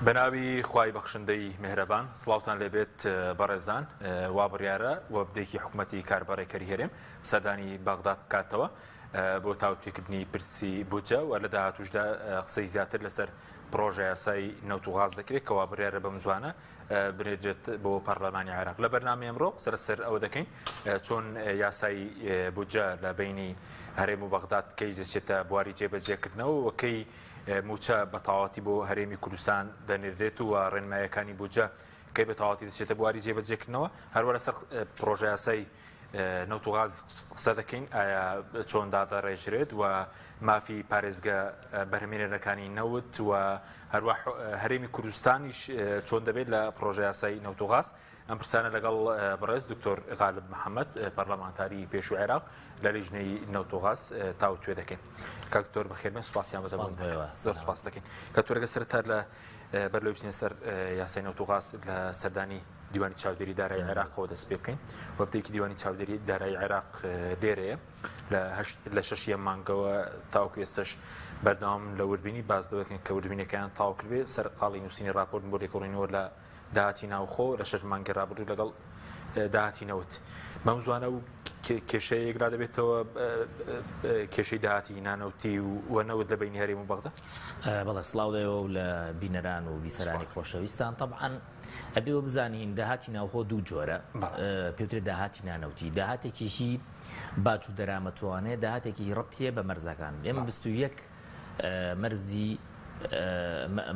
بەناوی خوای بەخشندەی میهرەبان سڵاوتان لێبێت بەڕێزان وا بڕیارە وەفدێکی حکومەتی کاربەڕێکەری هەرێم سەردانی بەغداد بکاتەوە بۆ تاوتوێکردنی پرسی بودجە و لە داهاتوشدا قسەی زیاتر لەسەر پڕۆژە یاسای نەوت و غاز دەکرێت کەوا بڕیارە بەم زوانە بنێدرێت بۆ پەرلەمانی عێراق. لە بەرنامەی ئەمڕۆ قسە لەسەر ئەوە دەکەین چۆن یاسای بودجە لە بەینی هەرێم و بەغداد کەی دەچێتە بواری جێبەجێکردنەوە و کەی مووچە بە تەواوەتی بۆ هەرێمی کوردستان دەنێردرێت و ڕێنماییەکانی بودجە کەی بە تەواوەتی دەچێتە بواری جێبەجێکردنەوە. هەروە لەسەر پڕۆژە یاسای نەوت و غاز قسە دەکەین، ئایا چۆن دادەڕێژرێت و مافی پارێزگە بەرهەمهێنەرەکانی نەوت و هەروە هەرێمی کوردستانیش چۆن دەبێت لە پڕۆژە یاسای نەوت و غاز؟ ئەم پرسانە لەگەڵ بەڕێز دکتۆر غالب محەممەد پەرلەمانتاری پێشوو عێراق لە لیژنەی نەوت و غاز تاوتوێ دەکەین. کاک دکتۆر بەخێربێن، سوپاسیان بەدەبوون. زۆر سوپاس دەکەین. کاک دکتۆر ئەگەر سەرەتا لە بەر لەوەی بچینە سەر یاسای نەوت و غاز لە سەردانی دیوانی چاودێری دارایی عێراقەوە دەست پێ بکەین. وەفدێکی دیوانی چاودێری دارایی عێراق لێرەیە لە شەشی ئەم مانگەوە تاوەکو ئێستش بەردەوام لە وردبینی باس لەوە دەکەن کە وردبینەکەیان تەواو کردبێ سەرقاڵی نووسینی راپۆرتن بۆ لێکۆڵینەوە لە داهاتی ناوخۆ لە شەش مانگی رابردوو لەگەڵ داهاتی نەوت. بەم زوانە و کێشەیە یەکلا دەبێتەوە کێشەی داهاتی نانەوتی و نەوت لە بەینی هەرێم و بەغدا؟ بەڵێ سڵاو لەێوە و لە بینەران و بیسەرانی خۆشەویستان. تەبعەن ئەبێ وە بزانین داهاتی ناوخۆ دوو جۆرە، پێوترێت داهاتی نانەوتی، داهاتێکی هی باج و دەرامەتوانەیە، داهاتێکی ڕەبتیە بە مەرزەکان. ئێمە 21 مەرزی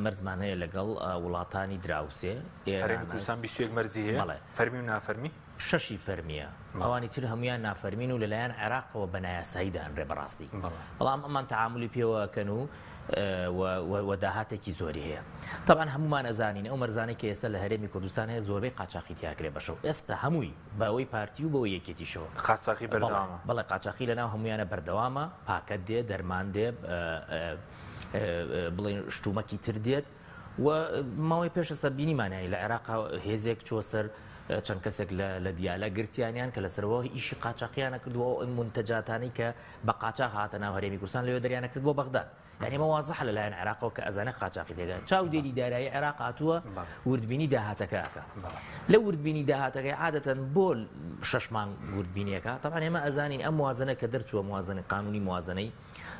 مەرزمان هەیە لەگەڵ وڵاتانی دراوسێ. هەرێمی کوردستان 21 مەرزی هەیە؟ بەڵێ. فەرمی و نافەرمی؟ شەشی فەرمییە، ئەوانی تر هەموویان نافەرمین و لەلایەن عێراقەوە بە نایاسایی دانرێ بەڕاستی. بەڵام ئەمان تەعامولی پێوە ئەکەن و و داهاتێکی زۆری هەیە. تەبعەن هەموومان ئەزانین ئەو مەرزانەی کە ئێستا لە هەرێمی کوردستان هەیە زۆربەی قاچاخی تیا کرێ بە شەو. ئێستا هەمووی بە ئەوەی پارتی و بەوەی یەکێتیشەوە. قاچاخی بەردەوامە. بەڵێ قاچاخی لەناو هەموویانە بەردەوامە، پاکەت دێ، دەرمان دێ، بڵێن شتومەکی تر دێت و ماوەی پێش ئێستا بینیمان یانی لە عێراق هێزێک چووە سەر چەند کەسێک لە دیالە گرتیانیان کە لەسەرەوە ئیشی قاچاقیانە کردووە ئەو منتەجاتانەی کە بە قاچاخ هاتە ناو هەرێمی کوردستان لەوێ دەریانە کرد بۆ بەغداد. یعنی ئەمە وازحە لەلایەن عێراقەوە کە ئەزانێ قاچاقی تێدا. چاودێری دارایی عێراق هاتووە وردبینی داهاتەکە ئەکا. لە وردبینی داهاتەکەی عادەتەن بۆ شەش مانگ وردبینیەکە تەبعەن ئێمە ئەزانین ئەم موازنە کە دەرچووە موازنەی قانونی موازنەی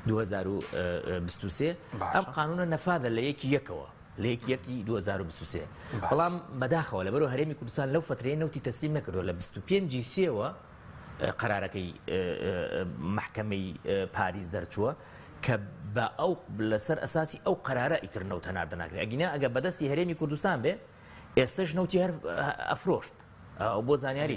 2023 ئەم قانونە نەفاذە لە یەکی یەکەوە لە یەکی یەکی 2023 بەڵام بەداخەوە لەبەرو هەرێمی کوردستان لەو فترەیە نەوتی تەسلیم نەکردووە لە 25 سێوە قەرارەکەی مەحکەمەی پاریس دەرچووە کە بە ئەو لەسەر ئەساسی ئەو قەرارە ئیتر نەوت هەناردە ناکرێت ئەگینا ئەگەر بەدەستی هەرێمی کوردستان بێ ئێستش نەوتی هەر ئەفرۆشت ئەو بۆ زانیاری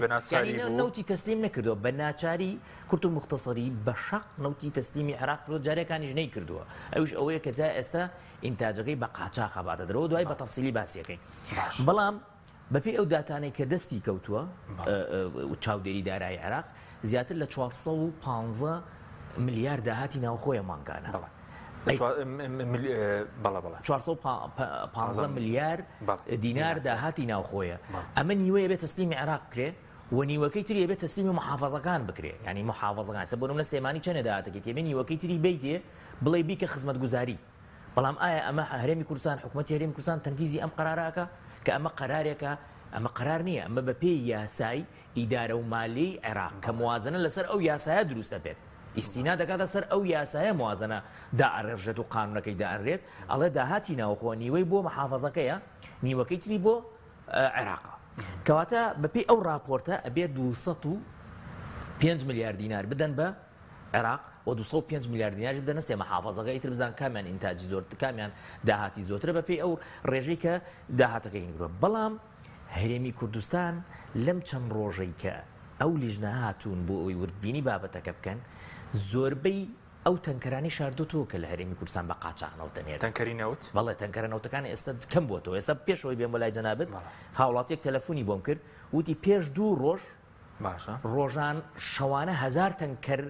نەوتی تەسلیم نەکردووە بە ناچاری کورت و مختصری بە شەق نەوتی تەسلیمی عێراق کردووە جارێکانیش نەیکردووە ئەوش ئەوەیە کە تا ئێستا ئینتاجەکەی بە قاچاخە باتە دەرەوە دوای بە تەفسیلی باسیەکەین بەڵام بەپێی ئەو داتانەی کە دەستی کەوتووە چاودێری دارایی عێراق زیاتر لە 415 ملیار داهاتی ناوخۆیە مانگانە. 415 ملیار دینار داهاتی ناوخۆیە. ئەمە نیوەیە بێت تەسلیمی عێراق بکرێ و نیوەکەی تری بێت تەسلیمی محافظەکان بکرێ یعنی محافظەکان سە بۆ نمونە سلێمانی چەندە داهاتەکەی تێبێ نیوەکەی تری بیتێ بڵێ بیکە خزمەتگوزاری بەڵام ئایا ئەمە هەرێمی کوردستان حکومەتی هەرێمی کوردستان تەنفیزی ئەم قەرارە ئەکا کە ئەمە قەرارێکە ئەمە قەرار نییە ئەمە بە پێی یاسای ئیدارە و مالیەی عێراق کە موازنە لەسەر ئەو یاسایە دروست ئەبێت ئیستینا دەکاتە سەر ئەو یاسایە موازنە دائەڕێژێت و قانونەکەی دائەنرێت ئەڵێ داهاتی ناوخۆ نیوەی بۆ محافەزەکەیە نیوەکەی تری بۆ عێراقە کەواتە بەپێی ئەو راپۆرتە ئەبێ 205 ملیار دینار بدەن بە عێراق و 205 ملیار دیناریش بدەنە سێ محافەزەکە ئیتر بزان کامیان ئینتاجی زۆر کامیان داهاتی زۆرترە بەپێی ئەو ڕێژەی کە داهاتەکەی هینگرۆ بەڵام هەرێمی کوردستان لەم چەند ڕۆژەی کە ئەو لیژنە هاتوون بۆ ئەوەی وردبینی بابەتەکە بکەن زۆربەی ئەو تەنکەرانی شاردۆتەوە کە لە هەرێمی کوردستان بە قاچاخ نەوت دەنێرن. تەنکەری نەوت؟ بەڵێ تەنکەرە نەوتەکان ئێستا کەم بووەتەوە. ئێستا پێش ئەوەی بێم بۆ لای جەنابت هاوڵاتیەک تەلەفۆنی بۆم کرد وتی پێش دوو ڕۆژ باشە. ڕۆژان شەوانە هەزار تەنکەر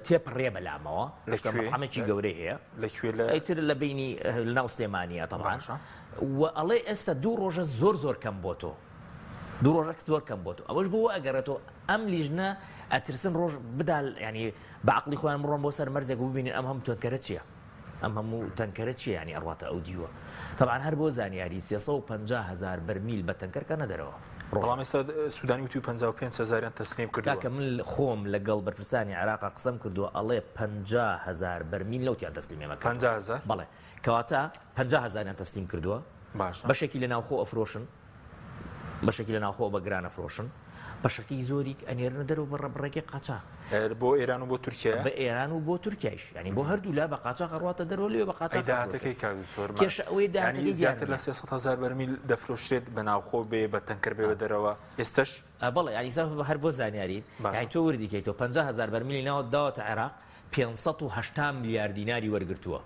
تێپەڕێ بەلامەوە لە کوێ؟ مەطعەمێکی گەورەی هەیە لە کوێ لە ئیتر لە بینی لەناو سلێمانیە تەبعەن باشە. و ئەڵێ ئێستا دوو ڕۆژە زۆر زۆر کەم بۆ تۆ دوو ڕۆژە زۆر کەم بۆ تۆ ئەوەش بۆ ئەگەڕێتەوە ئەم لیژنە ئەترسن ڕۆژ بدا ینی بە عقلی خۆیان بڕۆن بۆ سەر مەرزێک و ببینن ئەم هەم تەنکەرە چییە. ئەم هەموو تەنکەرە چیە یانی ئەڕواتە ئەو دیوە تەبعەن هەر بۆ زانیاری 350 هەزار بەرمیل بە تەنکەر کەنە دەرەوە ڕۆژ. بەڵام ئێستا سودانی وتی 55 هەزاریان تەسلیم کردووە. کاکە من خۆم لەگەڵ بەرپرسانی عێراقا قسەم کردووە ئەڵێ 50 هەزار بەرمیل نەوتیان تەسلیم ئێمە کردووە. 50 هەزار؟ بەڵێ کەواتە 50 هەزاریان تەسلیم کردووە باشە. بەشێکی لە ناوخۆ ئەفرۆشن بەشێکی لە ناوخۆ بە گران ئەفرۆشن بەشەکەی زۆری ئەنێرنە دەرەوە بە ڕێگەی قاچاخ. بۆ ئێران و بۆ تورکیا؟ بە ئێران و بۆ تورکیایش یانی بۆ هەردوو لا بە قاچاخ ئەڕواتە دەرەوە لەوێ بە قاچاخ ئەی داهاتەکەی کاک دکتۆر کێشە ئەوەیە داهاتەکەی یانی زیاتر لە 300 هەزار بەرمیل دەفرۆشرێت بە ناوخۆ بێ بە تەنکەر بێ بە دەرەوە ئێستش؟ بەڵێ یانی هەر بۆ زانیاری یانی تۆ وردی کەیتەوە 50 هەزار بەرمیلی ناوت داوەتە عێراق 580 ملیار دیناری وەرگرتووە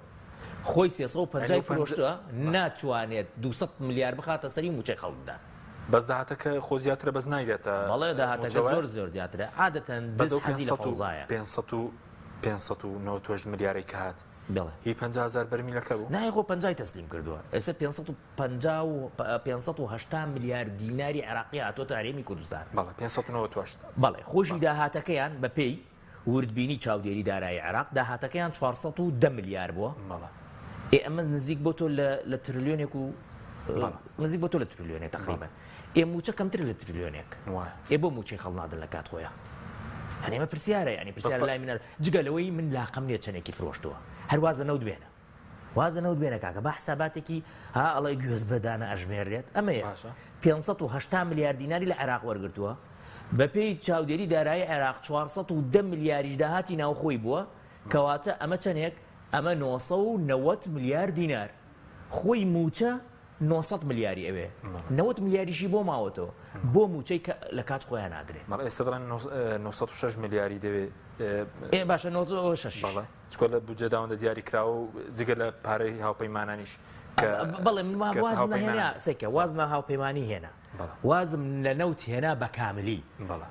خۆی 350 فرۆشتووە ناتوانێت 200 ملیار بخاتە سەری مووچەی خەڵک بدات. بەس داهاتەکە خۆ زیاترە بەس نایداتە بەڵێ داهاتەکە زۆر زۆر زیاترە عادەتەن دز حەزی لە فەوزایە. 598 ملیارەی کە هات بەڵێ هی 50 هەزار بەرمیلەکە بوو؟ نای خۆ پەنجای تەسلیم کردووە ئێستا 550 و 580 ملیار دیناری عێراقی هاتۆتە هەرێمی کوردستان. بەڵێ 598. بەڵێ خۆشی داهاتەکەیان بەپێی وردبینی چاودێری دارایی عێراق داهاتەکەیان 410 ملیار بووە. بەڵێ. ئێ ئەمە نزیک بۆ تۆ لە ترلیۆنێک و نزیک بۆ تۆ لە ترلیۆنێک تقریبا. ئێ مووچە کەمترە لە ترلیۆنێک. ئێ بۆ مووچەی خەڵک نادەن لە کات خۆیان؟ یعنی ئەمە پرسیارە، یعنی پرسیار لای منە جگە لەوەی من لاقەم نییە چەندێکی فرۆشتووە. هەر وازە نەوت بێنە. وازە نەوت بێنە کاکە، با حساباتێکی ها ئەڵێ گوێز بەدانە ئەژمێرێت. ئەمەیە 580 ملیار دیناری لە عێراق وەرگرتووە. بەپێی چاودێری دارایی عێراق 410 ملیاریش داهاتی ناوخۆی بووە، کەواتە ئەمە چەندێک؟ ئەمە 990 ملیار دینار. خۆی مووچە 900 ملیاری ئەوێ، 90 ملیاریشی بۆ ماوەتەوە بۆ مووچەی کە لە کات خۆیان نادرێ. بەڵێ ئێستا دەڵێن 906 ملیاری دەوێ. ئێ باشە 906. بەڵێ چکۆ لە بودجە داوەندە دیاری کراوە و جگە لە پارەی هاوپەیمانانیش کە بەڵێ من وازم هێنا سێکە وازم هاوپەیمانی هێنا. وازم لە نەوت هێنا بە کاملی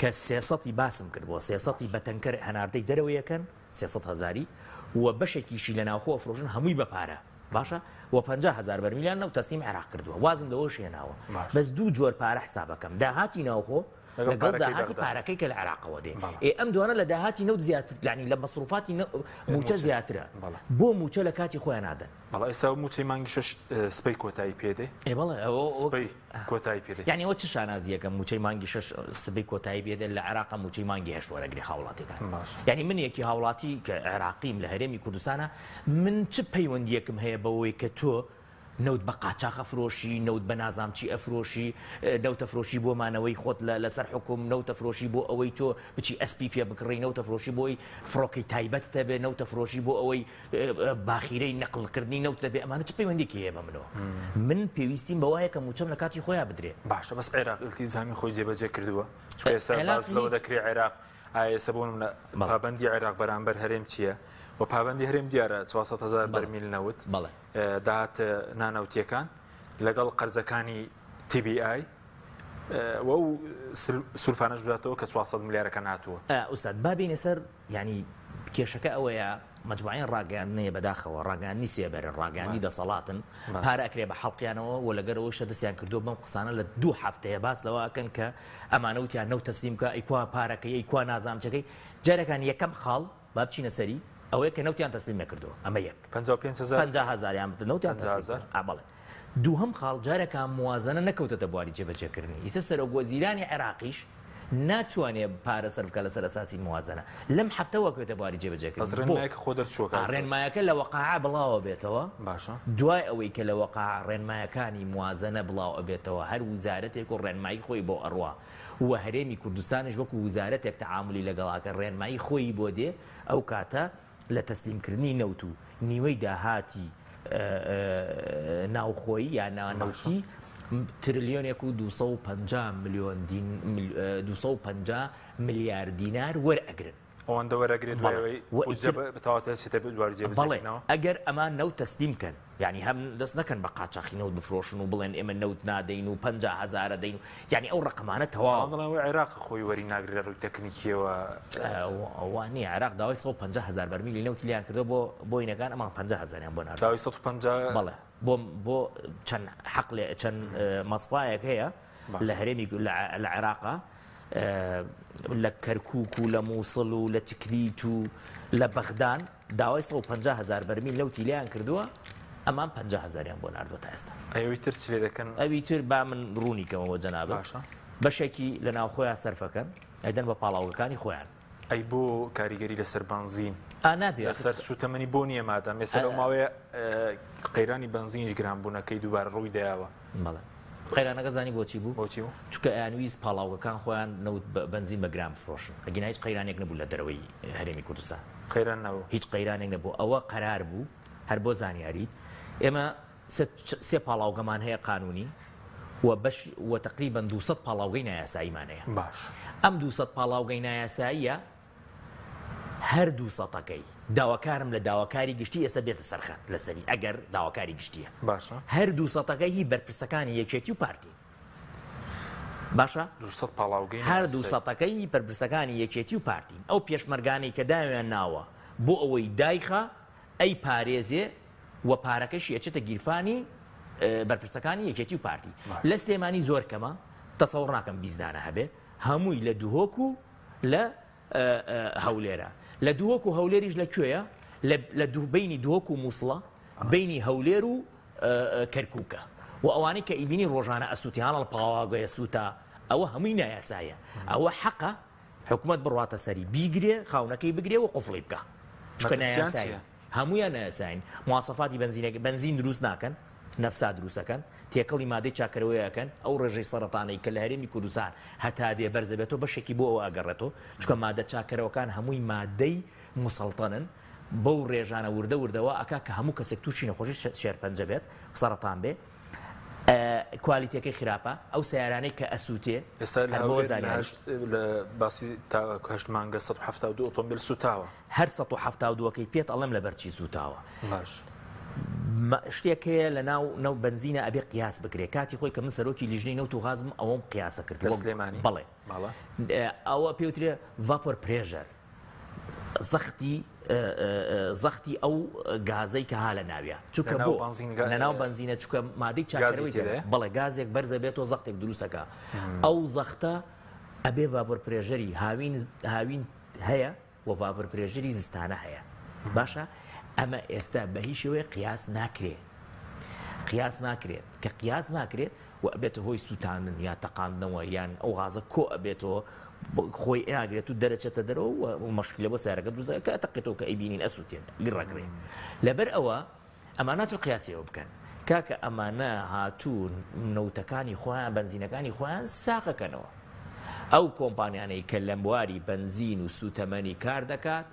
کە 300 باسم کرد بۆ 300 بە تەنکەر هەناردەی دەرەوە یەکەن 300 هەزاری و بەشێکیشی لە ناوخۆ ئەفرۆشن هەمووی بە پارە. باشە و 50 هەزار بەرمیلیان نەوت تەسلیم عێراق کردووە. وازم لەوەش هێناوە. بەس دوو جۆر پارە حسابەکەم، داهاتی ناوخۆ لەگەڵ داهاتی پارەکەی کە لە عێراقەوە دێ. ئێ ئەم دوانە لە داهاتی نەوت زیاتر، یعنی لە مەسروفاتی مووچە زیاترە. بۆ مووچە لە کاتی خۆیان نادەن. بەڵێ ئێستا مووچەی مانگی شەش سبەی کۆتایی پێدێ؟ ئێ بەڵێ ئەوە سبەی کۆتایی پێدێ. یعنی ئەوە چ شانازیەکە مووچەی مانگی شەش سبەی کۆتایی پێدێ؟ لە عێراق مووچەی مانگی هەشت وەرەگرێ هاوڵاتیەکان. یعنی من یەکی هاوڵاتی کە عێراقیم لە هەرێمی کوردستانە، من چ پەیوەندیەکم هەیە بەوەی کە تۆ نەوت بە قاچاخ ئەفرۆشی، نەوت بە نازامچی ئەفرۆشی، نەوتە فرۆشی بۆ مانەوەی خۆت لەسەر حکوم، نەوتە فرۆشی بۆ ئەوەی تۆ بچی ئەسپی پێ بکڕی، نەوتە فرۆشی بۆی فڕۆکەی تایبەت هەبێ، نەوتە فرۆشی بۆ ئەوەی باخیرەی نەقلکردنی نەوت هەبێ. ئەمانە چ پەیوەندیکی هەیە بە منەوە؟ من پێویستیم بەوایە کە مووچەم لە کاتی خۆیان بدرێ. باشە بەس عێراق ئیلتیزامی خۆی جێبەجێ کردووە؟ چونکە ئێستا باس لەوە دەکرێ عێراق ئایا ئێستا بۆ نمونە پابەندی عێراق بەرامبەر هەرێم چییە؟ و پابەندی هەرێم دیارە 400 هەزار بەرمیل نەوت داهات نانەوتیەکان لەگەڵ قەرزەکانی TBI و ئەو سولفانەش بداتەوە کە 400 ملیارەکە ناتووە. ئوستاد با بینە سەر، یعنی کێشەکە ئەوەیە مجموعەی ڕاگەیاندنەیە بەداخەوە، ڕاگەیاندنی سێبەرن، ڕاگەیاندنی دەسەڵاتن، پارە ئەکرێ بە حەڵقیانەوە و لەگەرەوەشە دەستیان کردووە بەم قسانە لە دوو هەفتەیە باس لەوە ئەکەن کە ئەمانە وتیان نەوت تەسلیم بکە، ئەی کوا پارەکەی، ئەی کوا نازامچەکەی. جارەکان یەکەم خاڵ با بچینە سەری ئەوەیە کە نەوتیان تەسلیم نەکردووە. ئەمە یەک. 55 هەزار؟ 50 هەزاریان بتە نەوتیان تەسلیم کردووە. بەڵێ. دووهەم خاڵ جارەکان موازنە نەکەوتەتە بواری جێبەجێکردنی. ئیستا سەرۆک وەزیرانی عێراقیش ناتوانێت پارە سەر بکە لەسەر ئەساسی موازنە. لەم هەفتەوە کەوتە بواری جێبەجێکردن. بەس ڕێنمایەکە خۆ دەرچووە کاکە. ڕێنمایەکە لە وەقاعە بڵاوە بێتەوە. باشە. دوای ئەوەی کە لە وەقاعە ڕێنمایەکانی موازنە بڵاو ئەبێتەوە، هەر وزارەتێک و ڕێنمایی خۆی بۆ ئەڕوا و هەرێمی کوردستانیش وەکو وزارەتێک تەعاملی لەگەڵاکە ڕێنمایی خۆی بۆ دێ، ئەو کاتە لە تەسلیمکردنی نەوت و نیوەی داهاتی ناوخۆیی یا نانەوتی ترلیۆنێک و 250 ملیۆن دین 250 ملیار دینار وەرئەگرن. ئەوەندە وەرەگرێت دوای ئەوەی بودجە بە تەواوەتی دەچێتە دوای جێبەجێکردنەوە؟ بەڵێ، ئەگەر ئەمان نەوت تەسلیم کەن، یعنی هەم دەست نەکەن بە قاچاخی نەوت بفرۆشن و بڵێن ئێمە نەوت نادەین و 50 هەزارە دەین و یعنی ئەو ڕقمانە تەواو. ئەوان دەڵێن ئەوەی عێراق خۆی وەری ناگرێت لە ڕووی تەکنیکیەوە. وا نییە، عێراق داوای 150 هەزار بەرمیلی نەوتی لیان کردووە بۆ بۆینەکان، ئەمان 50 هەزاریان بۆ ناردووە. داوای 150؟ بەڵێ، بۆ چەند حەقلێ، چەند مەسفایەک هەیە لە هەرێمی لە عێراقا، لە کەرکوک و لە مووسڵ و لە تکریت و لە بەغدان. داوای 150 هەزار بەرمیل نەوتی لێیان کردووە، ئەمان 50 هەزاریان بۆ ناردووە تا ئێستا. ئەوی تر چ لێ دەکەن؟ ئەوی تر با من ڕوونی کەمەوە جەنابت. باشە. بەشێکی لە ناوخۆیان سەرفەکەن، ئەیدەن بە پاڵاوگەکانی خۆیان. ئەی بۆ کاریگەری لەسەر بەنزین ئا نابێ لەسەر سوتەمەنی بۆ نییە مادام ئێستا لەو ماوەیە قەیرانی بەنزینیش گرانبوونەکەی دووبارە ڕووی دایەوە. بەڵێ قەیرانەکە زانی بۆچی بوو؟ بۆچی بوو؟ چونکە ئەیانویست پاڵاوگەکان خۆیان نەوت بەنزین بە گران بفرۆشن، ئەگینا هیچ قەیرانێک نەبوو لە دەرەوەی هەرێمی کوردستان. قەیران نەبوو؟ هیچ قەیرانێک نەبوو، ئەوە قەرار بوو. هەر بۆ زانیاریت ئێمە سێ پاڵاوگەمان هەیە قانونی و بەش و تقریبا 200 پاڵاوگەی نایاساییمان هەیە. باش. ئەم 200 پاڵاوگەی نایاساییە هەر دووسەتەکەی داواکارم لە داواکاری گشتی ئێستا بێتە سەرخەت لەسەری ئەگەر داواکاری گشتیە. باشە. هەر دووسەتەکەی هی بەرپرسەکانی یەکێتی و پارتی. باشە؟ 200 پاڵاوگەی هەر دووسەتەکەی بەرپرسەکانی یەکێتی و پارتین. ئەو پێشمەرگانەی کە داویان ناوە بۆ ئەوەی دایخە ئەی پارێزێ و پارەکەشی ئەچێتە گیرفانی بەرپرسەکانی یەکێتی و پارتی. لە سلێمانی زۆر کەمە، تەسەوڕ ناکەم 20 دانە هەبێ، هەمووی لە دهۆک و لە هەولێرە. لە دهۆک و هەولێریش لە کوێیە؟ لە بینی دهۆک و مووسڵە، بینی هەولێر و کەرکووکە. و ئەوانەی کە ئیبینی ڕۆژانە ئەسووتی هاڵ پاواگەیە سووتا، ئەوە هەمووی نایاسایە. ئەوە حەقە حکومەت بڕواتە سەری بیگرێ، خاونەکەی بگرێ و قفڵی بکا. چونکە نایاسایە. هەموویان نایاساین. مواسەفاتی بەنزینەکە بەنزین دروست ناکەن، نەفسا دروستەکەن، تێکەڵی مادەی چاکەرەوەی ئەکەن، ئەو ڕێژەی سەرەتانەی کە لە هەرێمی کوردستان هەتا دێ بەرزە بێتەوە بەشێکی بۆ ئەوە ئەگەڕێتەوە، چونکە مادە چاکەرەوەکان هەمووی مادەی مسەڵتەنن، بەو ڕێژانە وردە وردەوە ئەکا کە هەموو کەسێک تووشی نەخۆشی شێرپەنجە بێت، سەرەتان بێ. کوالیتەکەی خراپە، ئەو سیارانەی کە ئەسووتێ ئێستا لە هەولێر لە باسی تا هەشت مانگە 172 ئۆتۆمبیل سوتاوە. هەر 172ەکەی پێت ئەڵێم لەبەر چی سوتاوە. باش. شتێک هەیە لە ناو نەو بەنزینە ئەبێ قیاس بکرێ. کاتی خۆی کە من سەرۆکی لیژنەی نەوت و غازم ئەوەم قیاسە کرد. لە سلێمانی؟ بەڵێ. ئەوە پێوترێ vapor pressure، زەختی زەختی ئەو گازەی کە ها لە ناویە، چونکە بۆ لە ناو بەنزینە، چونکە مادەی چاکەرەوەی بەڵێ گازێک بەرزە بێتەوە زەختێک دروستەکە. ئەو زەختە ئەبێ vapor pressure ی هاوین هاوین هەیە و vapor pressure ی زستانە هەیە. باشە ئەمە ئێستا بە هیچ شێوەیە قیاس ناکرێ، قیاس ناکرێت. کە قیاس ناکرێت و ئەبێتە هۆی سووتاندن یا تەقاندنەوە، یان ئەو غازە کۆ ئەبێتەوە خۆی ئاگرێت و دەرەچێتە دەرەوە و مشکلە بۆ سیارەکە دروست کە ئەتەقێتەوە کە ئەیبینین ئەسووتێن گڕەگرێ. لەبەر ئەوە ئەمانە ناچن قیاسیەوە بکەن کاکە، ئەمانە هاتوون نەوتەکانی خۆیان بەنزینەکانی خۆیان ساقەکەنەوە. ئەو کۆمپانیانەی کە لە بواری بەنزین و سوتەمەنی کار دەکات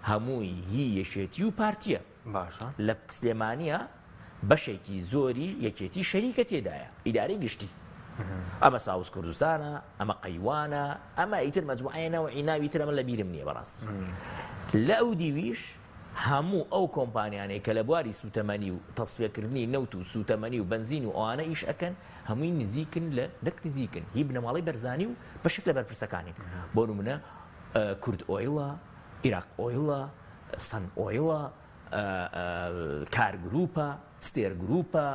هەمووی هی یەکێتی و پارتیە. باشە. لە سلێمانیە بەشێکی زۆری یەکێتی شەریکە تێدایە، ئیدارەی گشتی. ئەمە ساوس کوردستانە، ئەمە قەیوانە، ئەمە ئیتر مەجموعەیە نەوعی ناوی تر ئەمە لە بیرم نییە بەڕاستی. لە ئەو دیویش هەموو ئەو کۆمپانیانەی کە لە بواری سوتەمەنی و تەسفیەکردنی نەوت و سوتەمەنی و بەنزین و ئەوانە ئیش ئەکەن هەمووی نزیکن لە نەک نزیکن هی بنەماڵەی بەرزانی و بەشێک لە بەرپرسەکانین. بۆ نمونە کورد ئۆیڵە، ئیراق ئۆیڵە، سەن ئۆیڵە، کار گروپە، ستێر گروپە،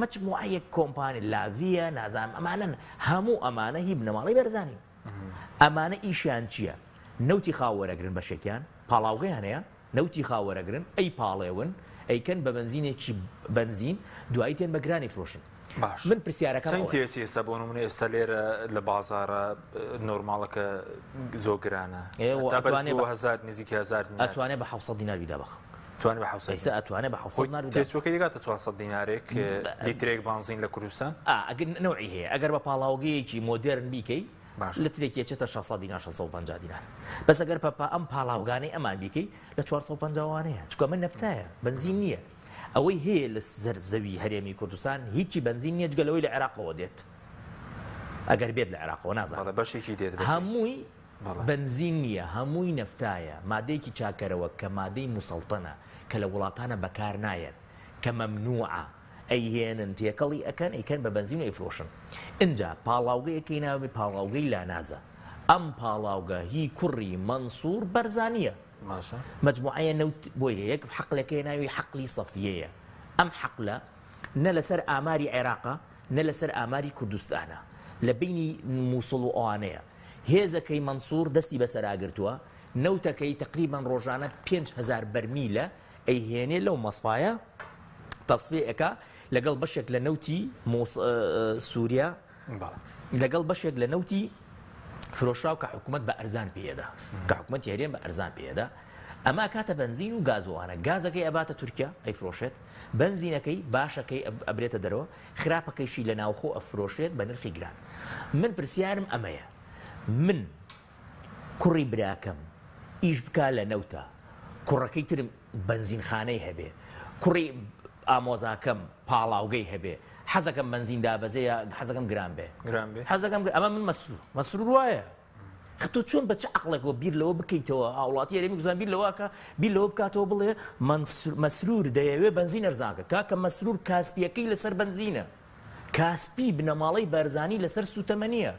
مەجموعەیەک کۆمپانی لاڤیە، نازانم ئەمانەن. هەموو ئەمانە هی بنەماڵەی بەرزانین. ئەمانە ئیشیان چییە؟ نەوتی خاو وەرەگرن، بەشێکیان پاڵاوگەیان هەیە، نەوتی خاو وەرەگرن، ئەی پاڵێون، ئەیکەن بە بەنزینێکی بەنزین، دوایی تێن بە گرانی فرۆشن. باش. من پرسیارەکەم چەند تێچی ئێستا بۆ نمونە ئێستا لێرە لە بازارە نۆرماڵەکە زۆر گرانە. تا بەرز بووە هەزار، نزیکی هەزار دینار. ئەتوانێ بە 700 دینار بیدا بە خەڵک. توانێ بە 700 ئێستا ئەتوانێ بە 700 دینار بیدا. تێچوەکەی دەگاتە 400 دینارێک لیترێک بەنزین لە کوردستان؟ ئەگەر نەوعی هەیە، ئەگەر بە پاڵاوگەیەکی مۆدێرن بیکەی لترێکی ئەچێتە 600 دینار، 650 دینار. بەس ئەگەر پەپا ئەم پاڵاوگانەی ئەمان بیکەی لە 450 وانەیە، چونکە ئەمە نەفتایە، بەنزین نییە. ئەوەی هەیە لە سەر زەوی هەرێمی کوردستان هیچی بەنزین نییە جگە لەوەی لە عێراقەوە دێت. ئەگەر بێت لە عێراقەوە نازانم. بەڵێ، بەشێکی دێت، بەشێکی. هەمووی بەنزین نییە، هەمووی نەفتایە، مادەیەکی چاکەرەوە کە مادەی مسەڵتەنە، کە لە وڵاتانە بەکار نایەت، کە مەمنوعە، ئەیهێنن تێکەڵی ئەکەن، ئەیکەن بە بەنزین و ئەیفرۆشن. ئینجا پاڵاوگەیەکەی ناوی پاڵاوگەی لانازە. ئەم پاڵاوگە هی کوڕی مەنسوور بەرزانیە. باشە. مجموعەیە نەوت بۆی هەیە، یەک حەقلەکەی ناوی حەقلی سەفیەیە. ئەم حەقلە نە لەسەر ئاماری عێراقە نە لەسەر ئاماری کوردستانە، لە بینی مووسڵ و ئەوانەیە. هێزەکەی مەنسوور دەستی بەسەراگرتووە، نەوتەکەی تەقریبەن ڕۆژانە 5000 بەرمیلە ئەیهێنێ لەو مەسفایە تەسفیە ئەکا لەگەڵ بەشێک لە نەوتی سووریا لەگەڵ بەشێک لە نەوتی فرۆشراو کە حکوومەت بە ئەرزان پێدا کە حکوومەت هەرێم بە ئەرزان پێدا ئەمە کاتە بەنزین و گازوانە گازەکەی ئەباتە تورکیا ئەیفرۆشێت بەنزینەکەی باشەکەی ئەبرێتە دەرەوە خراپەکەیشی لە ناوخۆ ئەفرۆشێت بە نرخی گران من پرسیارم ئەمەیە من کوڕی براکەم ئیش بکا لە نەوتە کوڕەکەی ترم بەنزینخانەی هەبێ کوڕی ئامۆزاکەم پاڵاوگەی هەبێ حەزەکەم بەنزین دابەزێ یا حەزەکەم گران بێ گران بێ حەزەکەم ئەمە من مەسرور مەسرور وایە تۆ چۆن بە چ عەقڵێکەوە بیر لەوە بکەیتەوە هاوڵاتی هەرێمی کوردستان بیر لەوە کە بیر لەوە بکاتەوە بڵێ مەسرور دەیەوێ بەنزین ئەرزانکە کاکە مەسرور کاسپیەکەی لەسەر بەنزینە کاسپی بنەماڵەی بارزانی لەسەر سوتەمەنیە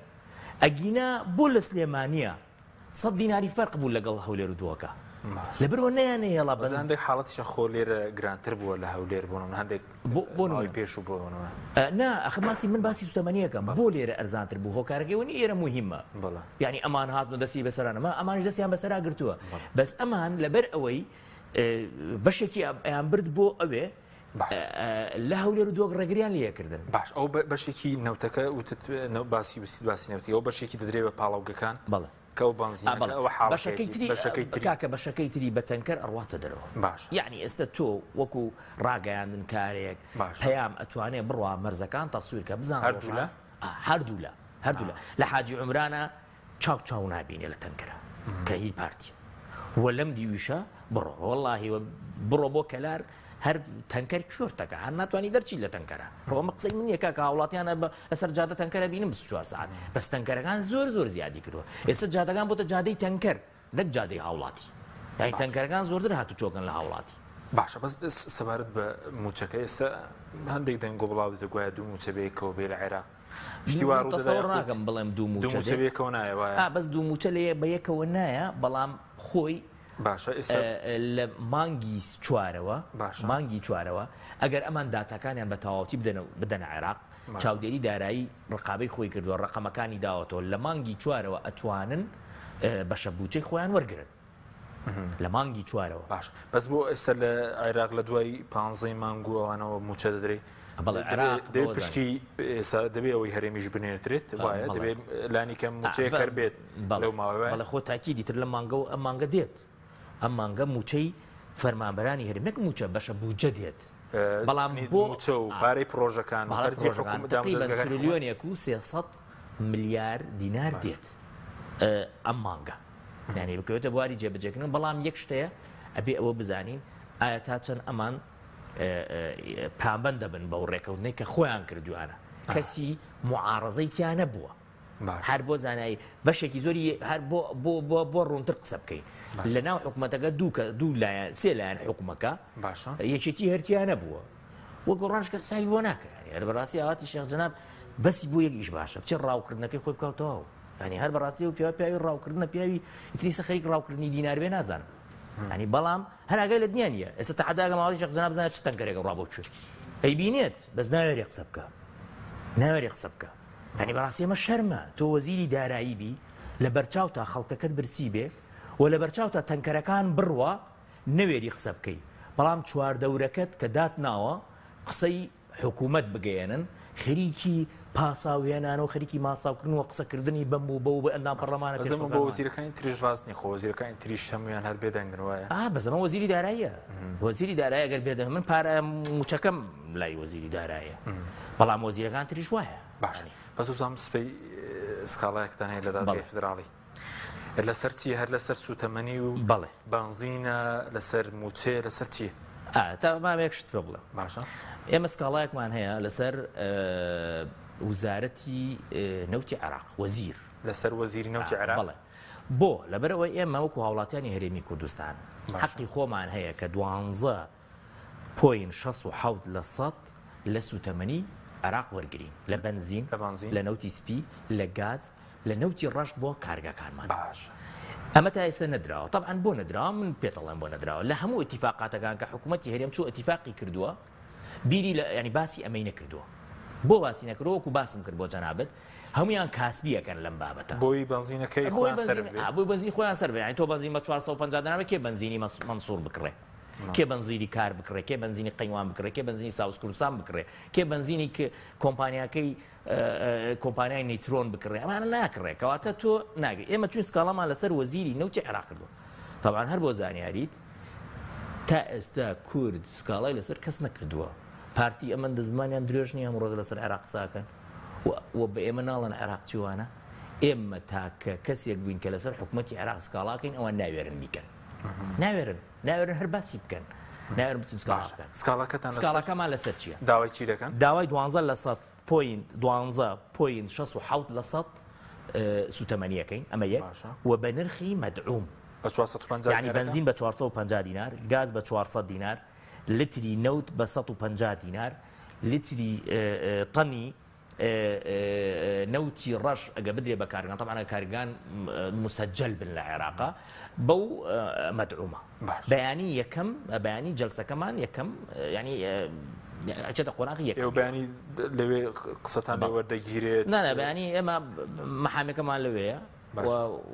ئەگینا بۆ لە سلێمانیە سەد دیناری فەرق بوو لەگەڵ هەولێر و دهۆکا لەبەرئەوە نەیانەهێڵا بەس هەندێک حاڵەتیشە خۆ لێرە گرانتر بووە لە هەولێر بۆ نمونە هەندێک بۆ ماوەی پێشوو بۆ نمونە. نا ئەخر باسی من باسی سوتەمەنیەکەم بۆ لێرە ئەرزانتر بوو هۆکارەکەی ئەوە نیە ئێرە موهیمە بەڵێ یانی ئەمان هاتن و دەستی بەسەرا نەما ئەمانیش دەستیان بەسەرا گرتووە بەس ئەمان لەبەر ئەوەی بەشێکی ئەیان برد بۆ ئەوێ لە هەولێر و دۆک ڕێگریان لێکردن باش ئەو بەشێکی نەوتەکە وتت باسی وسیت باسی نەوتی ئەو بەشێکی دەدرێ بە پاڵاوگەکان بەڵێ کە ئەو بەنزینەکە ئەوە بەشەکەی تری بەشەکەی تری کاکە بەشەکەی تری بە تەنکەر ئەڕواتە دەرەوە باش یعنی ئێستا تۆ وەکو ڕاگەیاندن کارێک پەیام ئەتوانێ بڕوا مەرزەکان تەسویر کە بزان هەردوولا هەردوولا هەردوولا لە حاجی عومرانە چاو چاو نابینێ لە تەنکەرە کە هی پارتی و لەم دیویشە بڕۆ وەڵاهی بڕۆ بۆ کەلار هەر تەنکەر کشۆرتەکە هەر ناتوانانی دەرچی لە تەنکەرە ئەمە قسەی من نییە کاکە هاوڵاتیانە لەسەر جادە تەنکەرە بینم 24 ساعت بەس تەنکەرەکان زۆر زۆر زیادی کردووە ئێستا جادەکان بۆتە جادەی تەنکەر نەک جادەی هاوڵاتی یانی تەنکەرەکان زۆرتر هاتوچۆکەن لە هاوڵاتی. باشە بەس سەبارەت بە موچەکە ئێستا هەندێک دەنگۆ بڵاو دەبێت گوایە دوو موچە بەیەکەوە بێ لە عێراق شتی وا ڕوو دەدا تەسەوڕ ناکەم بڵێم دوو دوو موچە موچە بێ بەیەکەوە نایە وایە؟ ئا بەس دوو موچە لە بە یەکەوە نایە بەڵام خۆی باشە ئێستا لە مانگی چوارەوە باشە مانگی چوارەوە ئەگەر ئەمان داتاکانیان بە تەواوەتی بدەنە بدەنە عێراق باشە چاودێری دارایی ڕقابەی خۆی کردووە ڕەقەمەکانی داوەتەوە لە مانگی چوارەوە ئەتوانن بەشە بودجەی خۆیان وەرگرن لە مانگی چوارەوە. باش بەس بۆ ئێستا لە عێراق لە دوای پانزەی مانگ و ئەوانەوە مووچە دەدرێ بەڵێ عێراق دەبێ پشکی ئێستا دەبێ ئەوەی هەرێمیش بنێردرێت وایە دەبێ لانی کەم مووچەیەک هەر بێت لەو ماوەیە بەڵێ خۆ تاکیدی تر لە مانگەوە ئەم مانگە دێت ئەم مانگە مووچەی فەرمانبەرانی هەرێم نەک مووچە بەشە بودجە دێت بەڵام بۆ مووچە و پارەی پڕۆژەکان و خەرجی حکوومەت تقریبا تریلیۆنێک و 300 ملیار دینار دێت ئەم مانگە یانی بکەوێتە بواری جێبەجێکردن بەڵام یەک شتەیە ئەبێ ئەوە بزانین ئایا تا چەند ئەمان پابەند دەبن بەو ڕێکەوتنەی کە خۆیان کردویانە کەسی معارەزەی تیا نەبووە هەر بۆ زانایی بەشێکی زۆری هەر بۆ بۆ بۆ بۆ ڕوونتر قسە بکەین لە ناو حکوومەتەکە دوو کە دوو لایەن سێ لایەن حکومەکە باشە یەکێتی هەرتیا نەبووە وە گۆڕانش کە حسابی بۆ ناکە هەر بەڕاستی ئاواتی شێخ جەناب بەسی بۆ یەک ئیش باشە بچێت ڕاوکردنەکەی خۆی بکات تەواو ینی هەر بەڕاستی و پیاوە پیاوی ڕاوکردنە پیاوی ئیتریسە خەریک ڕاوکردنی دینار بێ نازانم ینی بەڵام هەر ئاگای لە دنیا نییە ئێستا تەحەداگە ماوەی شێخ جەناب بزانێت چ تەنکەرێکە ڕا بۆ کوێ ئەیبینێت بەس ناوێرێ قسە بکە ناوێرێ قسە بکە ینی بەڕاستی ئەمە شەرمە تۆ وەزیری دارایی بی لە بەرچاوتا خەڵکەکەت برسی بێ و لە بەرچاوتا تەنکەرەکان بڕوا نەوێری قسە بکەی بەڵام چواردەورەکەت کە دات ناوە قسەی حکومەت بگەیەنن خەریکی پاساو هێنانەوە خەریکی ماستاوکردن و قسەکردنی بەم و بەو بە ئەندام پەڕلەمانە بەس ئەمە بۆ پێشوەکانمان. وەزیرەکانی تریش ڕاست نیە خۆ وەزیرەکانی تریش هەموویان هەر بێدەنگن وایە؟ ئا بەس ئەمە وەزیری داراییە وەزیری دارایی ئەگەر بێدەنگ من پارە مووچەکەم لای وەزیری داراییە بەڵام وەزیرەکان تریش وایە باش بەس وزانم سبەی سکاڵایەکتان هەیە لە دادگای بەڵێ. فیدراڵی لەسەر چی هەر لەسەر سوتەمەنی و بەڵێ. بەنزینە لەسەر مووچەیە لەسەر چی؟ تا با یەک شت پێ بڵێم. باشە. ئێمە سکاڵایەکمان هەیە لەسەر وزارەتی نەوتی عێراق وەزیر. لەسەر وەزیری نەوتی عێراق؟ بەڵێ. بۆ؟ لەبەرئەوەی ئێمە وەکو هاوڵاتیانی هەرێمی کوردستان حەقی خۆمان هەیە کە دوانزە point 67% لە سوتەمەنی عێراق وەرگرین لە بەنزین، لە نەوتی سپی، لە گاز، لە نەوتی ڕەش بۆ کارگەکانمان. باشە. ئەمە تا ئێستا نەدراوە. تەبعەن بۆ نەدراوە؟ من پێت ئەڵێم بۆ نەدراوە. لە هەموو ئیتیفاقاتەکان کە حکوومەتی هەرێم چوو ئیتیفاقی کردووە، بیری لە یانی باسی ئەمەی نەکردووە. بۆ باسی نەکردووە؟ وەکو باسم کرد بۆ جەنابت هەموویان کاسبی ئەکەن لەم بابەتە. بۆی بەنزینەکەی خۆیان سەرف بێ. بۆی بەنزین خۆیان سەرف بێ. یانی تۆ بەنزین بە 450 دینار بێ کێ بەنزینی مەنسوور بکڕێ؟ کێ بەنزینی کار بکڕێ؟ کێ بەنزینی قەیوان بکڕێ؟ کێ بەنزینی ساوس کوردستان بکڕێ؟ کێ بەنزینی کۆمپانیاکەی کۆمپانیای نیترۆن بکڕێ؟ ئەمانە ناکڕێ. کەواتە تۆ ناگری. ئێمە چوین سکاڵامان لەسەر وەزیری نەوتی عێراق کردووە. تەبعەن هەر بۆ زانیاریت تا ئێستا کورد سکاڵای لەسەر کەس نەکردووە. پارتی ئەمەندە زمانیان درێژ نییە هەموو ڕۆژ لەسەر عێراق قسە ئەکەن و بە ئێمە ناڵێن عێراق چیوانە. ئێمە تاکە کەسێک بووین کە لەسەر حکومەتی عێراق سکاڵاکەین ئەوان ناوێرن بیکەن. ناوێرن ناوێرن هەر باسی بکەن. ناوێرن بچن سکاڵا بکەن. سکاڵاکەتان لەسەر سکاڵاکەمان لەسەر چییە؟ داوای چی دەکەن؟ داوای دوانزە لە سەد point دوانزە point 67 لە سەد سوتەمەنیەکەین ئەمە یەک و بە نرخی مەدعوم. بە 450 یعنی بەنزین بە 450 دینار، گاز بە 400 دینار، لتری نەوت بە 150 دینار، لتری تەنی نەوتی ڕەش ئەگە بدرێ بە کارگان طبعا کارگان مسجل بن لە عێراقا بەو مەدعومە بەیانی یەکەم بەیانی جلسەکەمان یەکەم ینی ئەچێتە قۆناغی یەکەم. ئێوە بەیانی لەوێ قسەتان لێ وەردەگیرێت؟ نا نا بەیانی ئێمە مەحامیەکەمان لەوێیە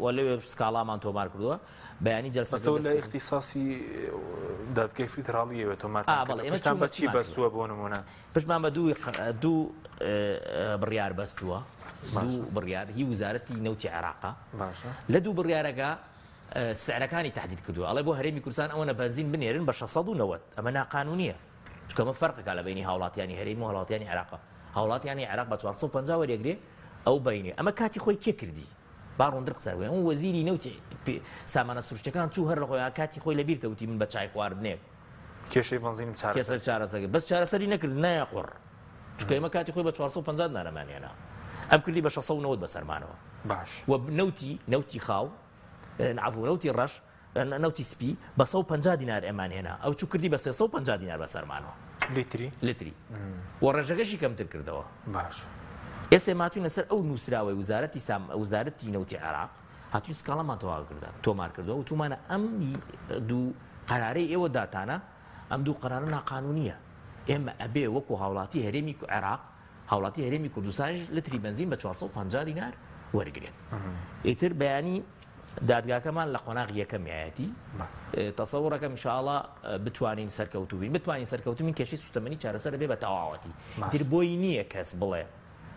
و لەوێ سکاڵامان تۆمار کردووە بەیانی جەلسەکە بەس ئەوە لە ئیختیساسی دادگای فیدراڵیەوە تۆمارتان کردووە پشتان بە چی بەستووە بۆ نموونە؟ پشتمان بە دوو بڕیار بەستووە دوو بڕیار هی وزارەتی نەوتی عێراقە لە دوو بڕیارەکە سعرەکانی تهدید کردووە ئەڵێ بۆ هەرێمی کوردستان ئەوەنە بەنزین بنێرن بە 690 ئەمە ناقانونیە چونکە ئەمە فەرقەکە لە بینی هاوڵاتیانی هەرێم و هاوڵاتیانی عێراق هاوڵاتیانی عێراق بە 450 وەرێگرێ ئەو بینێ ئەمە کاتی خۆی کێ کردی با ڕوونتر قسە بکەین ئەو وەزیری نەوتی سامانە سروشتەکان چوو هەر لە خۆیان کاتی خۆی لە بیرتە وتی من بە چای خواردنێک کێشەی بەنزینم چارەسەر چارەسەر کرد بەس چارەسەری نەکرد نایە قوڕ چونکە ئێمە کاتی خۆی بە 450 دینارمان هێنا ئەم کردی بە 690 بەسەرمانەوە باش و نەوتی نەوتی خاو عەفو نەوتی ڕەش نەوتی سپی بە 150 دینار ئێمان هێنا ئەو چوو کردی بە 350 دینار بەسەرمانەوە لیتری لتری و ڕێژەکەشی کەمتر کردەوە باش ئێستا ماتوین لەسەر ئەو نووسراوەی وزارەتی سام وزارەتی نەوتی عێراق هاتوین سکاڵامان تەواو کردە تۆمار کردووە وتومانە ئەم دوو قەرارەی ئێوە داتانە ئەم دوو قەرارە ناقانونیە ئێمە ئەبێ وەکو هاوڵاتی هەرێمی عێراق هاوڵاتی هەرێمی کوردستانیش لتری بەنزین بە 450 دینار وەرگێت ئیتر بەیانی دادگاکەمان لە قۆناغی یەکەمیایەتی تەسەوڕەکەم ئینشاڵا بتوانین سەرکەوتوبین بتوانین سەرکەوتوبین کێشەی سوتەمەنی چارەسەر بێ بە تەواوەتی تر بۆی نییە کەس بڵێ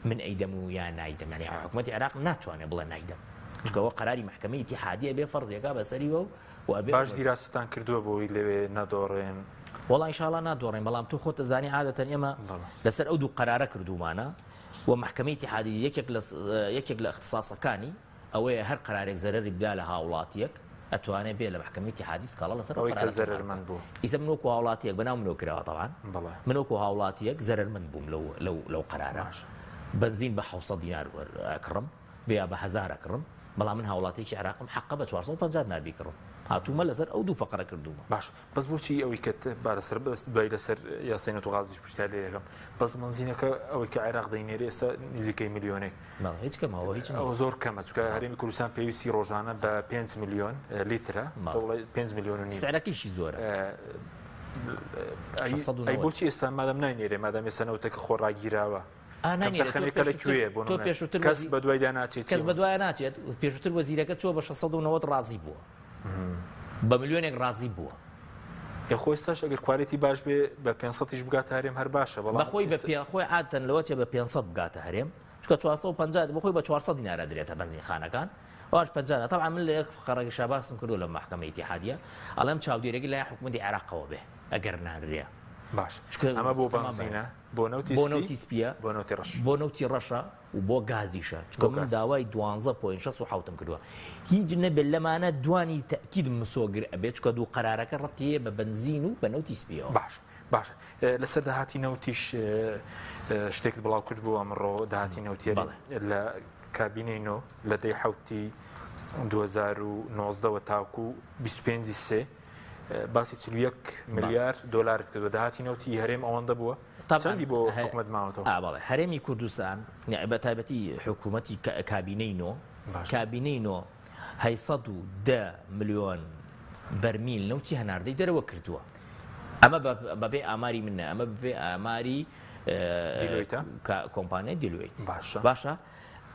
من ئەیدەم و یا نایدەم یعنی حکوومەتی عێراق ناتوانێت بڵێ نایدەم چونکەوە قەراری مەحکەمەی ئیتیحادیە بێ فەرزیەکە بەسەریوە و ئەبێ باش دیراستان کردووە بۆی لەوێ نەدۆڕێن وەڵا ئینشاڵا نادۆڕێن بەڵام تۆ خۆت دەزانی عادەتەن ئێمە لەسەر ئەو دوو قەرارە کردوومانە و مەحکەمەی ئیتیحادی یەکێک لە یەکێک لە اختصاصەکانی ئەوەیە هەر قەرارێک زەرەری بدا لە هاوڵاتیەک ئەتوانێ بێ لە مەحکەمەی ئیتیحادی سکاڵا لەسەر ئەو ئەوەی کە قەرارە تۆمار بکا. زەرەرمەند بوو. ئیسە من وەکو هاوڵاتیەک بەناو منەوە کراوە تەبعەن بەڵێ. من وەکو هاوڵاتیەک زەرەرمەند بووم لەو لەو لەو قەرارە. باشە. بەنزین بە 700 دینار وەر ئەکڕم بێ یا بە هەزار ئەکڕم بەڵام من هاوڵاتیەکی عێراقم حەقە بە 450 دینار بیکڕم. هاتوومە لەسەر ئەو دوو فەقرە کردوومە. باشە بەس بۆچی ئەوەی کە با لەسەر بەس دوای لەسەر یاسای نەوت و غازیش پرسیار لێ دەکەم بەس بەنزینەکە ئەوەی کە عێراق دەینێرێ ئێستا نزیکەی ملیۆنێک بەڵێ هیچ کەمە ئەوە هیچ نییە. ئەوە زۆر کەمە چونکە هەرێمی کوردستان پێویستی ڕۆژانە بە 5 ملیۆن لیترە بەڵێ. تۆ بڵێ 5 ملیۆن و نیو سعرەکەیشی زۆرە. ئەی 690. ئەی بۆچی ئێستا مادام ناینێرێ مادام ئێستا نەوتەکە خۆ ڕاگیراوە ئا ناینێرێ تۆ کەمتەرخەمیەکە لە پێشووتر کوێیە بۆ تۆ نمونە پێشووتر کەس وەزی بە دوایدا ناچێت کەس چی بە دوایە ناچێت پێشووتر وەزیرەکە چووە بە 690 ڕازی بووە بە ملیۆنێک ڕازی بووە. ئێ خۆ ئێستاش ئەگەر quality باش بێ بە 500 یش بگاتە هەرێم هەر باشە بەڵام بەخۆی بە پێ خۆی عادەتەن لەوە چێ بە 500 بگاتە هەرێم چونکە 450 بەخۆی بە 400 دینار ئەدرێتە بەنزینخانەکان ئەوش 50 طبعا من لە یەک فقەرەکەشا باسم کردو لە مەحکەمەی ئیتیحادیە ئەڵێم چاودێرێکی لای حکوومەتی عێراقەوە بێ ئەگەر نانرێ باش چونکە ئەمە بۆ سکەمان بەنزینە بۆ نەوتی بۆ سپی نەوتی سپیە بۆ نەوتی ڕەش بۆ نەوتی ڕەشە و بۆ گازیشە چونکە بۆ من گاز. داوای 12.67 کردووە هیچ نەبێت لەمانە دوانی تەئکید مسۆگر ئەبێت چونکە دوو قەرارەکە ڕەبتی هەیە بە بەنزین و بە نەوتی سپیەوە. باش باشە لەسەر داهاتی نەوتیش شتێکت بڵاو کرد بۆ ئەمڕۆ داهاتی نەوتی بەڵێ. لە کابینەی نۆ لە دەی حوتی 2019 تاکو 25 سێ باسی 41 ملیار دلارت کردوە داهاتی نەوتی هەرێم ئەوەندە بووە چەندی بۆ حکومەت ماوەتەوە؟ بەڵێ هەرێمی کوردستان بە تایبەتی حکوومەتی کابینەی نۆ کابینەی نۆ 810 ملیۆن بەرمیل نەوتی هەناردەی دەرەوە کردووە. ئەمە بەبێ ئاماری منە ئەمە بەبێ ئاماری دیلۆیتە؟ کۆمپانیای دیلۆیت. باشە. باشە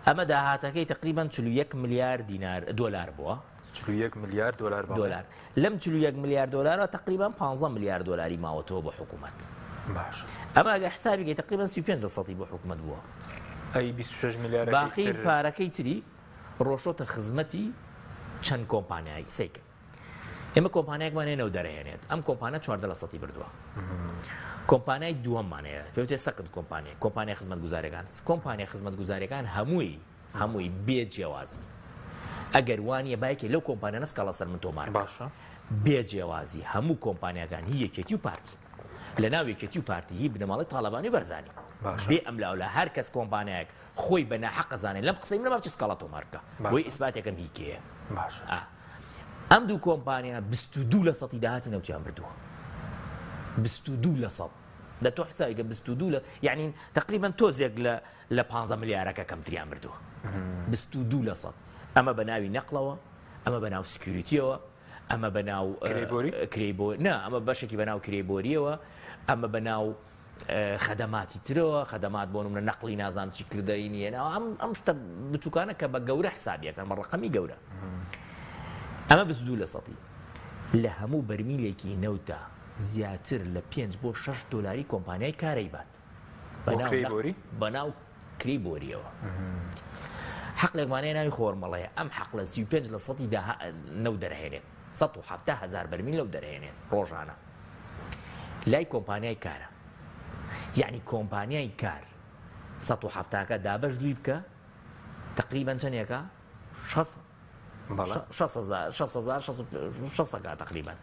ئەمە داهاتەکەی تقریبا 41 ملیار دینار دۆلار بووە. 41 ملیار دۆلار بەڵێ. دۆلار لەم 41 ملیار دۆلارە تقریبا 15 ملیار دۆلاری ماوەتەوە بۆ حکوومەت. باشە. ئەمە ئەگەر حسابی کەی تقریبا 35 لە سەدی بۆ حکوومەت بووە. ئەی 26 ملیارەکەی باقی تر؟ پارەکەی تری ڕۆشتۆتە خزمەتی چەند کۆمپانیایەک. سەیکە ئێمە کۆمپانیایەکمان هەیە نەوت دەرەهێنێت، ئەم کۆمپانیا 14 لە سەدی بردووە. کۆمپانیای دووەممان هەیە پێوتێ second کۆمپانیا، کۆمپانیا خزمەتگوزاریەکان. کۆمپانیا خزمەتگوزاریەکان هەمووی بێ جیاوازی، ئەگەر وانە باکێ لەو کۆمپانیا نسکاڵە سەر من تۆمار بکە. باشە. بێ جیاوازی هەموو کۆمپانیاکان هی یەکێتی و پارتی، لە ناو یەکێتی و پارتی هی بنەماڵەی تاڵەبانی و بەرزانی. باشە. بێ ئەم لاولا هەر کەس کۆمپانیایەک خۆی بە ناحەق زانێ لەم قسەی منە با بچێ سکاڵا تۆمار بکە. باشە. بۆی ئیسباتێکم هی کێیە. باشە. ئەم دوو کۆمپانیا 22 لە سەدی داهاتی نەوتیان بردووە. 22 لە سەد. لە تۆ حسابی کە 22 لە، یعنی تقریبا تۆزێک لە 15 ملیارەکە کەمتریان بردووە. 22 لە سەد. ئەمە بە ناوی نەقلەوە، ئەمە بە ناو سکیوریتیەوە، ئەمە بە ناو، کرێبۆری؟ کرێبۆ-، نا، ئەمە بەشێکی بە ناو کرێبۆریەوە، ئەمە بە ناو، خەدەماتی ترەوە، خەدەمات بۆ نمونە نەقلی نازام چی کردەی نییە. نا، ئەم شتە بچووکانە کە بە گەورە حسابیەکەن، بە ڕقەمی گەورە. ئەمە 22 لە سەدی. لە هەموو بەرمیلێکی نەوتە زیاتر لە 5 بۆ 6 دۆلاری کۆمپانیای کارەی بات. بۆ کرێی بۆری؟ بەناو کرێی بۆریەوە. حەقلێکمان هەیە ناوی خۆرمەڵەیە. ئەم حەقلە 35 لە سەدی نەوت دەرهێنێت. 170 هەزار بەرمیل نەوت دەرهێنێت ڕۆژانە. لای کۆمپانیای کارە. یعنی کۆمپانیای کار سەد و حەفتاکە دابەش دووی بکە تقریبا چەندێکە؟ بەڵێ. شەست هەزار، شەست هەزار، شەست و شەست هەزار تقریبا.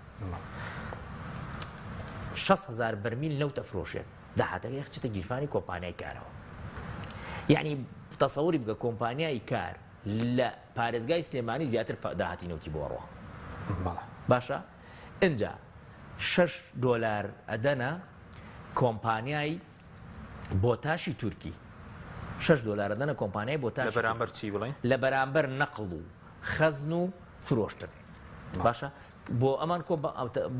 شەست هەزار بەرمیل نەوت ئەفرۆشێت. داهاتەکەی خچێتە گیرفانی کۆمپانیای کارەوە. یعنی تەسەوری بکە کۆمپانیای کار لە پارێزگای سلێمانی زیاتر داهاتی نەوتی بۆ ڕۆ. بەڵێ. باشە؟ ئینجا شەش دۆلار ئەدەنە کۆمپانیای بۆتاشی تورکی. شەش دۆلار ئەدەنە کۆمپانیای بۆتاشی لە بەرامبەر چی بڵێن؟ لە بەرامبەر نەقڵ و خەزن و فرۆشتن. باشە؟ بۆ ئەمان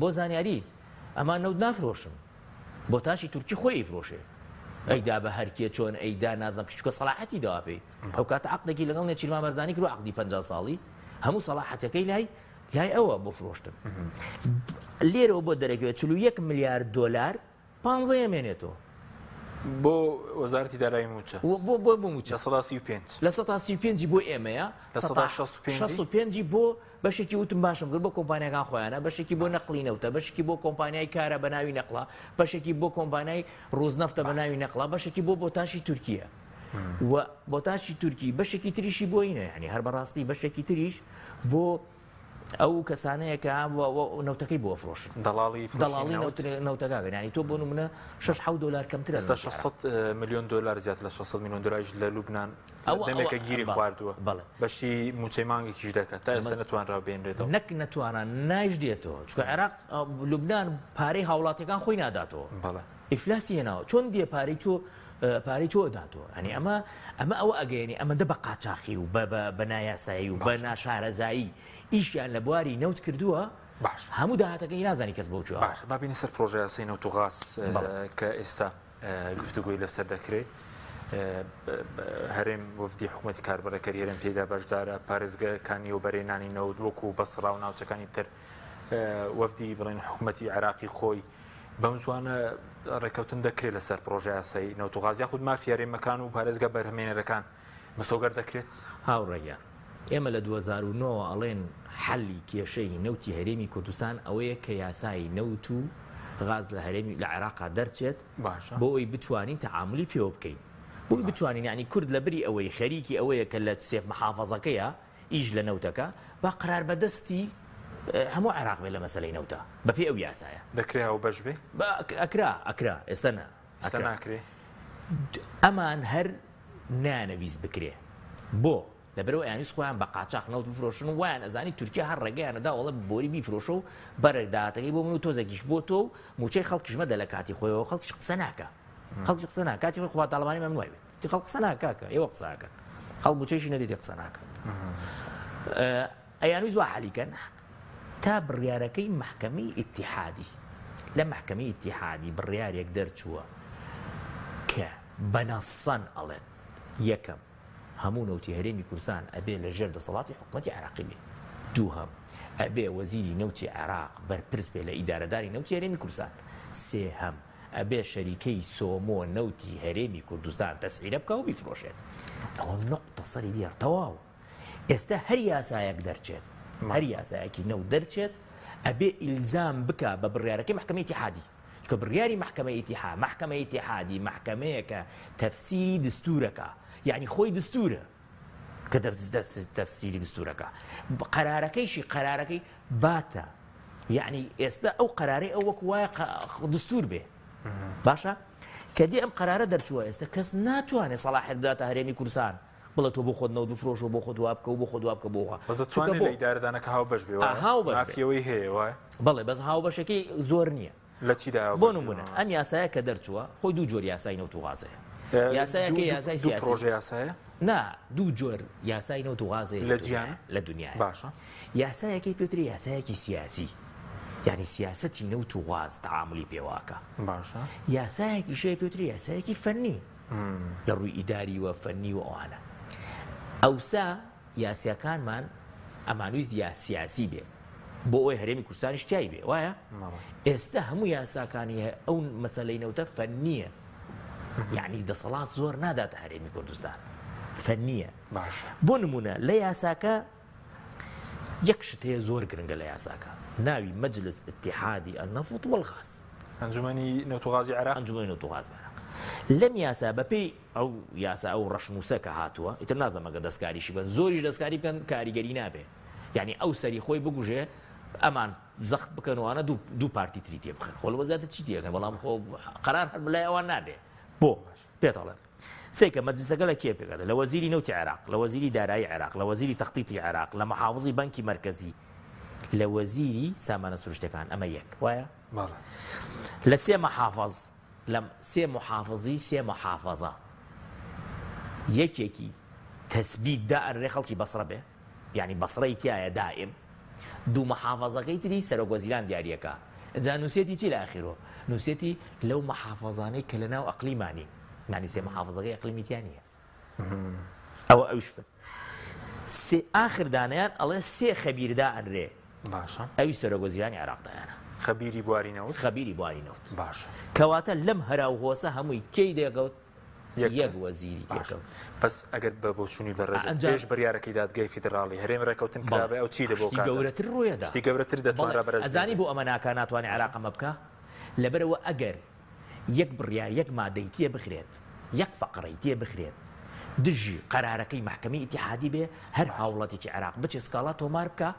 بۆ زانیاری ئەمان نەوت نافرۆشن. بۆتاشی تورکی خۆی ئەیفرۆشێ. ئەیدا بە هەرکێ چۆن ئەیدا نازانم چونکە سەلاحەتی داوا پێی. ئەو کاتە عەقدێکی لەگەڵ نێچیرمان بەرزانی کردووە، عەقدی 50 ساڵی، هەموو سەلاحەتەکەی لای ئەوە بۆ فرۆشتن. لێرەوە بۆ دەرەکەوێت 41 ملیار دۆلار پانزەیە مێنێتەوە. بۆ وەزارەتی دارایی موچە. بۆ بۆ موچە. لە سەدا سی و پێنج. لە سەدا سی و پێنجی بۆ ئێمەیە. لە سەدا شەست و پێنجی؟ شەست و پێنجی بۆ بەشێکی وتم باشم کرد بۆ کۆمپانیاکان خۆیانە، بەشێکی بۆ نەقلی نەوتە، بەشێکی بۆ کۆمپانیای کارە بە ناوی نەقڵە، بەشێکی بۆ کۆمپانیای ڕۆزنەفتە بە ناوی نەقڵە، بەشێکی بۆ بۆتاشی تورکیە. و بۆتاشی تورکی بەشێکی تریشی بۆ ئینە، یعنی هەر بەڕاستی بەشێکی تریش بۆ ئەو کەسانەیە کە نەوتەکەی بۆ فرۆشن. دەڵاڵی فرۆشی دەڵاڵی نەوت. نەوتەکە بێن. یعنی تۆ بۆ نمونە شەش حەوت دۆلار کەمترە ئێستا لە 600 ملیۆن دۆلار زیاتر لە 600 ملیۆن دۆلاریش لە لوبناان دەمێکە گیری خواردووە. بەشی موچەی مانگێکیش دەکات تا ئێستا نەتوانراو بێنرێتەوە. نەک نەتوانرا، نایش دێتەوە. چونکە عێراق، لوبناان پارەی هاوڵاتیەکان خۆی ناداتەوە. ئیفلاسی هێناوە. چۆن دێ پارەی تۆ، پارەی تۆ داتەوە؟ یعنی ئەمە ئەوە ئەگەیەنێ ئەمەندە بە قاچاخی و بە نایاسایی و بە ناشارەزایی ئیشیان لە بواری نەوت کردووە. هەموو داهاتەکەی نازانی کەس بۆ کوێ. با بینە سەر پرۆژە یاسای نەوت و غاز، کە ئێستا، گفتوگۆی لەسەر دەکرێت. هەرێم وەفدی حکوومەتی کاربڕێکەری هەرێم پێدا بەشدارە، پارێزگەکانی و بەرێنانی نەوت وەکو بەسڕا و ناوچەکانی تر، وەفدی بڵێن حکوومەتی عێراقی خۆی بەم زوانە ڕێککەوتن دەکرێت لەسەر پرۆژە یاسای نەوت و غاز یاخود مافی هەرێمەکان و پارێزگا بەرهەمێنەرەکان مسۆگەر دەکرێت؟ هاوڕێگیان، ئێمە لە 2009 ئەڵێن حەلی کێشەی نەوتی هەرێمی کوردستان ئەوەیە کە یاسای نەوت و غاز لە هەرێمی لە عێراقا دەرچێت بۆ ئەوەی بتوانین تەعاملی پێوە بکەین. بۆ ئەوەی بتوانین، یعنی کورد لە بری ئەوەی خەریکی ئەوەیە کە لە سێف محافظەکەیە ئیش لە نەوتەکە، با قرار بەدەستی هەموو عێراق بێت لە مەسلەی نەوتە بەپێی ئەو یاسایە. دەکرێ ئەو بەش بێ؟ ئەکرا، ئەکرا، ئێستا نا. ئێستا ئەکرا. ناکرێ. ئەمان هەر نانەویست بکرێ. بۆ؟ لەبەرەوە ئەیانویست خۆیان بە قاچاخ نەوت بفرۆشن و وایان ئەزانی تورکیا هەر ڕێگەیانەدا وەڵە بۆری بیفرۆشە و بەرە داهاتەکەی بۆ من و تۆزێکیش بۆ تۆ و موچەی خەڵکیش مەدە لە کاتی خۆیەوە، خەڵکیش قسە ناکا. خەڵکیش قسە ناکا. کاتی خۆی خوا تاڵەبانی مەمنوع بێت. تی خەڵک قسە ناکا کاکە، ئێوە قسە ئەکەن. خەڵک موچەیشی نەدێتی قسە ناکا. ئەیانویست وا حەلیکەن تا بڕیارەکەی محکەمەی ئیتیحادی. لە محکەمەی ئیتیحادی بڕیارێک دەرچووە. کە بە نەسەن ئەڵێن یەکەم هەموو نەوتی هەرێمی کوردستان ئەبێ لە ژێر دەسەڵاتی حکومەتی عێراقی بێ. دووهەم، ئەبێ وەزیری نەوتی عێراق بەرپرس بێ لە ئیدارەدانی نەوتی هەرێمی کوردستان. سێهەم، ئەبێ شەریکەی سۆمۆ نەوتی هەرێمی کوردستان تەسعیرە بکا و بیفرۆشێت. ئەوە نوقتە سەری دێڕ تەواو. ئێستا هەر یاسایەک دەرچێت، هەر یاسایەکی نەوت دەرچێت، ئەبێ ئیلزام بکا بە بڕیارەکەی مەحکەمەی ئیتیحادی. چونکە بڕیاری مەحکەمەی ئیتیحا، مەحکەمەی ئیتیحادی مەحکەمەیەکە تەفسیری دستورەکا، یەعنی خۆی دستورە کە تەفسیری دستورەکە. قەرارەکەیشی قەرارەکەی باتە، یەعنی ئێستا ئەو قەرارەی ئەو وەکو وایە دستور بێ. باشە کە دێ ئەم قەرارە دەرچووە ئێستا کەس ناتوانێت سەڵاحیەت بداتە هەرێمی کوردستان بڵێ تۆ بۆ خۆت نەوت بفرۆش و بۆ خۆت وا بکە و بۆ خۆت وا بکە بۆ وا. بەس دەتوانێت لە ئیدارەدانەکە هاوبەش بێ وایە؟ هاوبەش بێ. مافی ئەوەی هەیە وایە؟ بەڵێ بەس هاوبەشەکەی زۆر نییە. لە چیدا هاوبەش بۆ نموونە ئەم یاسایە کە دەرچووە خۆی دوو جۆر یاسای نەوت و غاز هەیە. یاسایەکە یاسای سیاسی. دوو پرۆژە یاسایە؟ نا دوو جۆر یاسای نەوت و غاز هەیە لە جیهان؟ لە دنیایە. باشە. یاسایەکەی پێوترێ یاسایەکی سیاسی. یعنی سیاسەتی نەوت و غاز تەعامولی پێوە ئەکا. باشە. یاسایەکیش هەیە پێوترێ یاسایەکی فەنی. لە ڕووی ئیداری و فەنی و ئەوانە. ئەوسا یاساکانمان ئەمانویست یا سیاسی بێ بۆ ئەوەی هەرێمی کوردستانیش تیای بێ وایە؟ ئێستا هەموو یاساکانی ئەو مەسەلەی نەوتە فەنییە، یعنی دەسەڵات زۆر ناداتە هەرێمی کوردستان، فەنییە. بۆ نمونە لە یاساکە یەک شت هەیە زۆر گرنگە لە یاساکە ناوی مەجلس اتحادی النفط والغاز ئەنجومەنی نەوت و غازی عێراق ئەنجومەنی نەوت و غازی عێراق لەم یاسا بەپێی ئەو یاسا ئەو ڕەشنووسە کە هاتووە ئیتر نازانم ئەگەر دەستکاریشی بکەن زۆریش دەستکاری بکەن کاریگەری نابێ یعنی ئەو سەری خۆی بگوژێ ئەمان زەخت بکەن وانە دوو دوو پارتی تری تێ بخەن خۆ لەوە زیاتر چی تێکەن بەڵام خۆ قەرار هەر بلای ئەوان نابێ بۆ پێت ئەڵێم سەیرکە مەجلیسەکە لە کێ پێکهاتە؟ لە وەزیری نەوتی عێراق، لە وەزیری دارایی عێراق، لە وەزیری تەختیتی عێراق، لە محافزی بانکی مەرکەزی، لە وەزیری سامانە سروشتیەکان، ئەمە یەک وایە؟ بەڵێ. لە سێ محافز، لە سێ محافزی سێ محافزە یەکێکی تەسبیت دائەنرێ خەڵکی بەسڕە بێ، یانی بەسڕەی تیایە دائیم، دوو محافەزەکەی تری سەرۆک وەزیران دیاریەکا ئینجا نوسیەتی چی لە ئاخیرۆ نوسیەتی لەو محافەزانەی کە لە ناو ئەقلیما نین یانی سێ محافەزەکەی ئەقلیمی تیا نییە ئەوە ئەویش فت سێ ئاخر دانیان ئەڵێ سێ خەبیر دائەنرێ باشە ئەوی سەرۆک وەزیرانی عێراق دایانە خەبیری بواری نەوت خەبیری بواری نەوت باشە کەواتە لەم هەرا و هۆسە هەمووی کێی دەکەوت یەک وەزیری تێکەوت. بەس ئەگەر بە بۆچوونی بەڕێزت پێش بڕیارەکەی دادگای فیدراڵی هەرێم ڕێکەوتن کرابێ ئەو چی دەبوو شتی گەورەتر ڕوویەدا شتی گەورەتر دەتوانرا بەرز ئەزانی بۆ ئەمە ناکا ناتوانێ عێراق ئەمە بکا لەبەرئەوە ئەگەر یەک بڕیار یەک مادەی تێ بخرێت یەک فەقڕەی تێ بخرێت دژی قەرارەکەی مەحکەمەی ئیتیحادی بێ هەر هاوڵاتیکی عێراق بچێ سکاڵا تۆمار بکا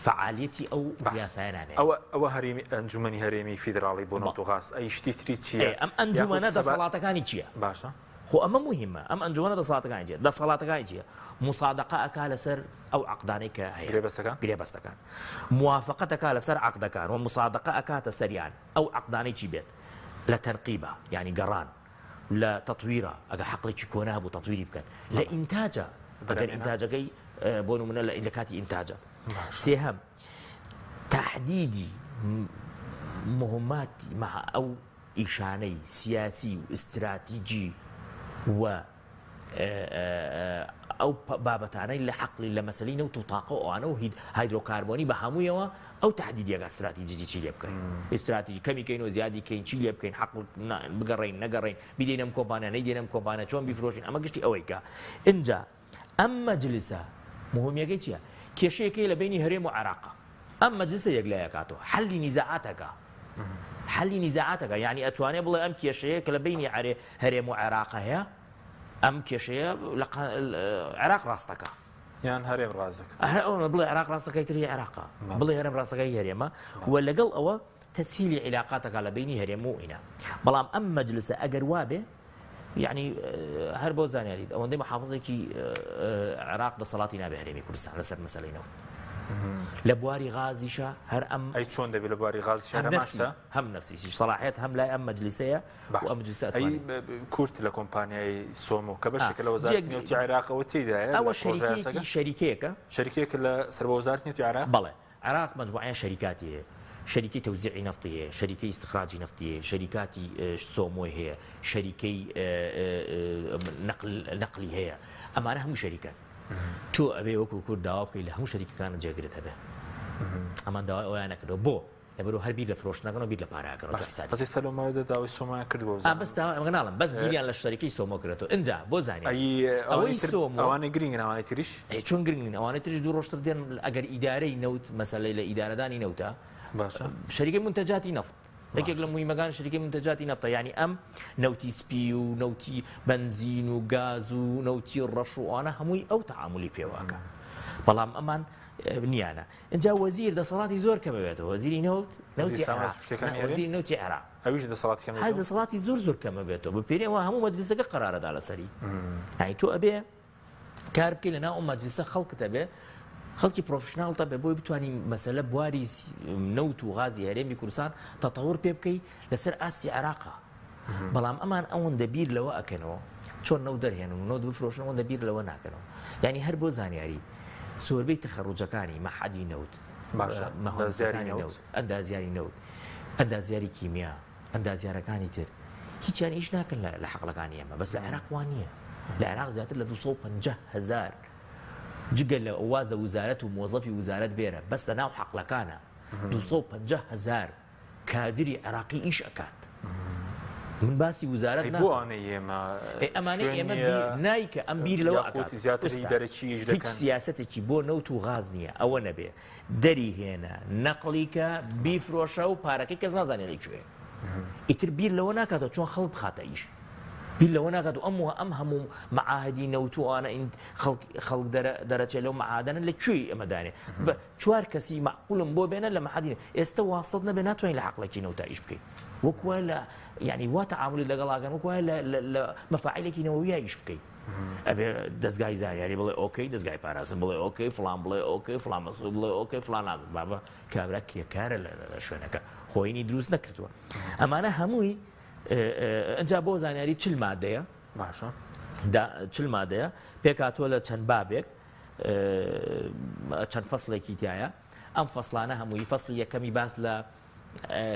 فەعالیەتی ئەو یاسایە نامێنێ. ئەوە ئەوە هەرێمی ئەنجومەنی هەرێمی فیدراڵی بۆ نەوت و غاز ئەی شتی تری چییە؟ ئەی ئەم ئەنجومەنە دەسەڵاتەکانی چییە؟ باشە. خۆ ئەمە موهیمە ئەم ئەنجومەنە دەسەڵاتەکانی چییە؟ دەسەڵاتەکانی چییە؟ موسادەقە ئەکا لەسەر ئەو عەقدانەی کە هەیە. گرێبەستەکان؟ گرێبەستەکان. موافەقەت ئەکا لەسەر عەقدەکان و موسادەقە ئەکاتە سەریان ئەو عەقدانەی چی بێت؟ لە تەنقیبە یانی گەڕان. لە تەتویرە ئەگەر حەقلێکی کۆنە هەبوو تەتویری بکەن لە ئینتاجە ئەگەر ئینتاجەکەی بۆ نمونە لە کاتی ئینتاجە سێهەم تهدیدی مهماتی ئەو ئیشانەی سیاسی و ئیستراتیجی و ئەو بابەتانەی لە حەقلی لە مەسەلەی نەوت و تاقە و ئەوانە و هایدرۆکاربۆنی بە هەموویەوە ئەو تەحدیدیەکە ستراتیجی چی لێ بکەین ئیستراتیجی کەمی کەین و زیادی کەین چی لێ بکەین حەق بگەڕین نەگەڕین بیدەینەم کۆمپانیا نەیدەینەم کۆمپانیا چۆن بیفرۆشین ئەمە گشتی ئەوەی کە ئینجا ئەم مەجلیسە مهمیەکەی چییە کێشەیەکەی لە بینی هەرێم و عێراقە ئەم مەجلیسە یەکلایەکاتەوە حەلی نیزاعاتەکە حەلی نیزاعاتەکە یعنی ئەتوانێ بڵێ ئەم کێشەیە کە لە بینی عەرێ هەرێم و عێراق هەیە ئەم کێشەیە لە عێراق ڕاستەکە یان هەرێم ڕاستەکە ئەوە بڵێ عێراق ڕاستەکەی تری عێراقە بڵێ هەرێم ڕاستەکەی هەرێمە و لەگەڵ ئەوە تەسهیلی عیلاقاتەکە لە بینی هەرێم و ئینا بەڵام ئەم مەجلسە ئەگەر وابێ یعنی هەر بۆ زانیاریت ئەوەندەی محافظێکی عێراق دەسەڵاتی نابێ هەرێمی کوردستان لەسەر مەسەلەی نەوت لە بواری غازیشە هەر ئەم ئەی چۆن دەبێت لە بواری غازیشە هەم نەفسیش سەڵاحیەت هەم لای ئەم مەجلیسەیە و ئەم مەجلیسە ئەی کورت لە کۆمپانیای سۆمۆ کە بەشێکە لە وەزارەتی نەوتی عێراقەوە تێیدایە ئەوە شەریکەیەکی شەریکەیەکە شەریکەیەکە لە سەر بە وەزارەتی نەوتی عێراق بەڵێ عێراق مەجموعەیە شەریکاتی هەیە. شەریکەی تەوزیعی نەفتی هەیە، شەریکەی ئیستخراجی نەفتی هەیە، شەریکاتی سۆمۆی هەیە، شەریکەی نەقلی هەیە، ئەمانە هەموو شەریکەن. تۆ ئەبێ وەکو کورد داوا بکەی لە هەموو شەریکەکانت جێگرت هەبێ. ئەمان داوای ئەویان نەکردەوە. بۆ؟ لەبەرئەوە هەر بیر لە فرۆشتنەکەن و بیر لە پارە ئەکەنەوە. تۆ حیسابی بەس ئێستا لەو ماوەیەدا داوای سۆمۆیان کردووە بزانم. بەس داوای ئەمە ناڵێم، بەس بیریان لە شەریکەی سۆمۆ کردەوە. ئینجا بۆ زانیاری ئەوەی سۆمۆ ئەوانەی گرنگن ئەوانەی تریش؟ ئەی چۆن گرنگ نین؟ ئەوانەی تریش دوو ڕۆژتر دێن. ئەگەر ئیدارەی نەوت مەسەلەی لە ئیدارەدانی نەوتە، باشە شەریکەی مونتەجاتی نەفت یەکێک لە موهیمەکان شەریکەی مونتەجاتی نەفتە، یعنی ئەم نەوتی سپی و نەوتی بەنزین و گاز و نەوتی ڕەش و ئەوانە هەمووی ئەو تەعامولی پێوە ئەکا. بەڵام ئەمان نییانە. ئینجا وەزیر دەسەڵاتی زۆر کەم ئەبێتەوە، وەزیری نەوت، نەوتی عێراق، وەزیری نەوتی عێراق ئەویش دەسەڵاتی کەم هەر دەسەڵاتی زۆر زۆر کەم ئەبێتەوە. بە پێرێ وا هەموو مەجلیسەکە قەرارەدا لەسەری. یعنی تۆ ئەبێ کار بکەی لەناو ئەو مەجلیسە، خەڵکت ئەبێ، خەڵکی professional ت ئەبێ بۆی بتانی مەسەلە بواری نەوت و غازی هەرێمی کوردستان تەتەور پێ بکەی لەسەر ئاستی عێراقا. بەڵام ئەمان ئەوەندە بیر لەوە ئەکەنەوە چۆن نەوت دەرهێنن و نەوت بفرۆشن، ئەوەندە بیر لەوە ناکەنەوە. یعنی هەر بۆ زانیاری زۆربەی تەخەڕوجەکانی مەعهەدی نەوت، مهندسەکانی نەوت، ئەندازیاری نەوت، ئەندازیاری کیمیا، ئەندازیارەکانی تر هیچیان ئیش ناکەن لە حەقلەکانی ئێمە. بەس لە عێراق وان نییە. لە عێراق زیاتر لە 250 هەزار جگە لە واز لە وزارەت و مۆزەفی وزارەت بێرە، بەس لە ناو حەقلەکانە 250 هەزار کادری عێراقی ئیش ئەکات. من باسی وزارەت ناکەم. بۆ ئەوانەی ئێمە ئەمانەی ئێمە نایکە ئەم بیر لەوە ئەکات. زیاتر دەرەکی ئیش دەکەن. هیچ سیاسەتێکی بۆ نەوت و غاز نییە. ئەوە نەبێ دەری هێنە، نەقلیکە، بیفرۆشە و پارەکەی کەس نازانێت لە کوێ. ئیتر بیر لەوە ناکاتەوە چۆن خەڵک بخاتە ئیش. بیر لەوە ناکات و ئەم ئەم هەموو مەعاهدی نەوت و ئەوانە خەڵک دەرەچێت لەو مەعادەنە لە کوێی ئەمە دانێ. چوار کەسی مەعقولم بۆ بێنە لە مەعادی. ئێستا واسطەت نەبێ ناتوانین لە حەقلێکی نەوتا ئیش بکەیت. وەک وایە لە یعنی وا تەعامولت لەگەڵ ئاگەن وەک وایە لە مەفاعیلێکی نەوەویە ئیش بکەیت. ئەبێ دەستگای زانیاری بڵێ okay، دەستگای پاراستن بڵێ okay، فڵان بڵێ okay، فڵان مەسئول بڵێ okay، فڵان نازم. بابا کابرا کرێکارە لە شوێنەکە، خۆینی دروست نەکردووە. ئەمانە هەمووی ئەنجا بۆ زانیاری 40 مادەیە. باشە. 40 مادەیە پێکهاتووە لە چەند بابێک، چەند فەسڵێکی تایە. ئەم فەسڵانە هەمووی فەسڵی یەکەمی باس لە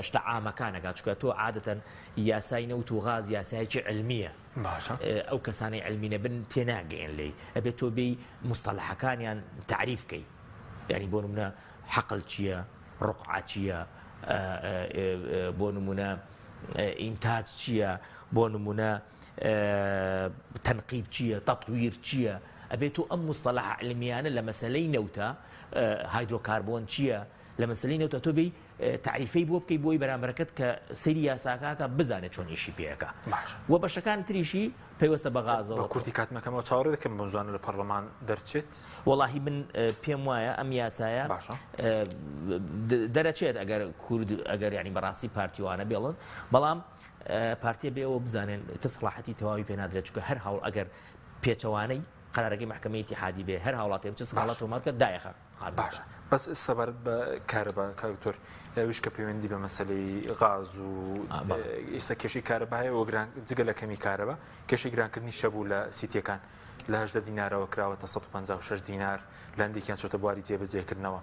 شتە عامەکانەکە، چونکە تۆ عادەتەن یاسای نەوت و غاز یاسایەکی علمیە. باشە. ئەو کەسانەی علمی نەبن تێناگەیەن لێی، ئەبێت تۆ بێی مستەلەحەکانیان تعریف بکەی. یعنی بۆ نمونە حەقل چییە، ڕقعە چییە، بۆ نمونە ئینتاج چییە، بۆ نمونە تەنقیب چییە، تەطویر چییە. ئەبێت تۆ ئەم مستەلەحە علمیانە لە مەسەلەی نەوتە، هایدرۆکاربۆن چییە لە مەسەلەی نەوتە، تۆ بێی تعریفەی بۆ بکەی بۆی بەرامبەرەکەت کە سەیری یاساکەکە بزانێت چۆن ئیشی پێەکە. و بەشەکان تریشی پەیوەستە بە غازەوە. بە کورتی کاتمەکەمەوە چاوەڕێ دەکەم بەم زوانە لە پەرلەمان دەرچێت؟ وەڵاهی من پێم وایە ئەم یاسایە دەرەچێت ئەگەر کورد ئەگەر ینی بەڕاستی پارتیوانە بێڵن، بەڵام پارتیە بێ ئەوە بزانێن تە سەڵاحەتی تەواوی پێ نادرێت، چونکە هەر هاوڵ ئەگەر پێچەوانەی قەرارەکەی مەحکەمەی ئیتیحادی بێ هەر هاوڵاتێ بچێت سکاڵا تۆمار بکات دایەخە. باشە بەس سەبارەت بە کارەبا کاک دکتۆر، ئەویش کە پەیوەندی بە مەسەلەی غاز و ئێستا کێشەی کارەبا هەیە و جگە لە کەمی کارەبا کێشەی گرانکردنی شەبوو لە سیتیەکان لە 18 دینارەوە کراوەتە 156 دینار، لە هەندێکیان چۆتە بواری جێبەجێکردنەوە.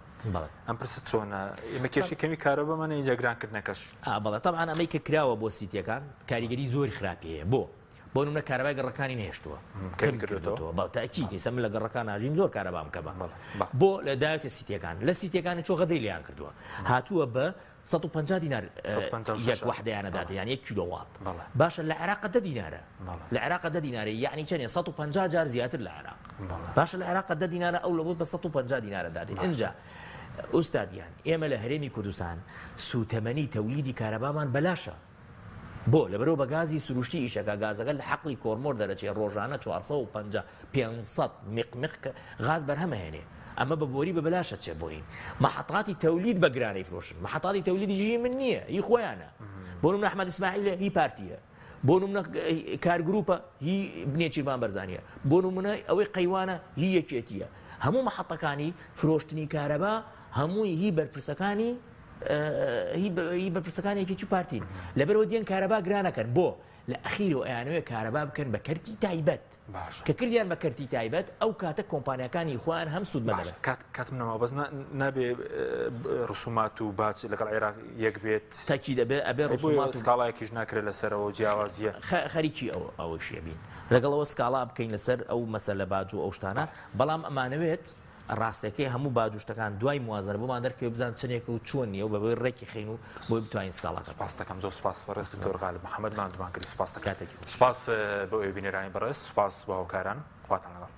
ئەم پرسە چۆنە؟ ئێمە کێشەی کەمی کارەبامان هەیە، ئینجا گرانکردنەکەش. بەڵێ طبعاً ئەمەی کە کراوە بۆ سیتیەکان کاریگەری زۆر خراپی هەیە. بۆ بۆ نمونە کارەبای گەڕەکانی نەهێشتووە، کەمی کردووەتەوە. بەڵێ تاکید ئێستا من لە گەڕەکان ناژیم زۆر کارەبام کەمە. بۆ لە داوێتە سیتیەکان، لە سیتیەکانی چۆ غەدری لێیان کردووە، هاتووە بە 150 دینار 156 یەک وحدەیانە داتێ، یعنی یەک کیلۆوات. باشە لە عێراق 10 دینارە. لە عێراق 10 دینارە، یعنی چەندێ؟ 150 جار زیاتر لە عێراق. باشە لە عێراق 10 دینارە، ئەو لە بۆ بە 150 دینارە داتێ. ئینجا ئوستادیان ئێمە لە هەرێمی کوردستان سوتەمەنی تەولیدی کارەبامان بەلاشە. بۆ لەبەرەوە بە گازی سروشتی ئیشەکە، گازەکە لە حەقلی کۆرمۆر دەرەچێ ڕۆژانە 450 500 مقمق غاز بەرهەمەهێنێ. ئەمە بە بۆری بە بەلاشە چێ بۆین. مەحەتاتی تەولید بە گرانەی فرۆشن، مەحەتاتی تەولیدی ژی من نییە، هی خۆیانە. بۆ نمونە ئەحمەد ئیسماعیلە هی پارتیە، بۆ نمونە کارگروپە هی نێچیرڤان بەرزانیە، بۆ نمونە ئەوەی قەیوانە هی یەکێتیە. هەموو مەحەتەکانی فرۆشتنی کارەبا هەمووی هی بەرپرسەکانی هی بەرپرسەکانی یەکێتی و پارتین. لەبەرەوە دێن کارەبا گرانەکەن. بۆ لە ئەخیرەوە ئەیانەوێ کارەبا بکەن بە کەرتی تایبەت. باشە. کە کردیان بە کەرتی تایبەت ئەو کاتە کۆمپانیاکانی خۆیان هەم سوودمەند باشە دەبن. کات کاتم نەما بەس نا نابێ ڕسومات و باج لەگەڵ عێراق یەک بێت؟ تەکید ئەبێ ئەبێ ئەی بۆیە ڕسومات و سکاڵایەکیش ناکرێت لەسەرەوە جیاوازییە؟ خ خەریکی ئەو ئەوەشی ئەبین لەگەڵ ئەوە سکاڵا بکەین لەسەر ئەو مەسەلە باج و ئەو شتانە بەڵام ئەمانەوێت ڕاستەکەی هەموو باج و شتەکان دوای موازنە بۆمان دەرکەوێت بزان چەندێکە و چۆن نییە و بەبەی ڕێکی خەین و بۆی بتوانین سکاڵاکە بکەین. سوپاست دەکەم زۆر سوپاس بەڕێز دکتۆر غالب محەمەد ماندوومان کردی سوپاست دەکەم کاتێکی خۆش. سوپاس بۆ ئێوەی بینەرانی بەڕێز سوپاس بۆ هاوکاران خواتان لەگەڵ.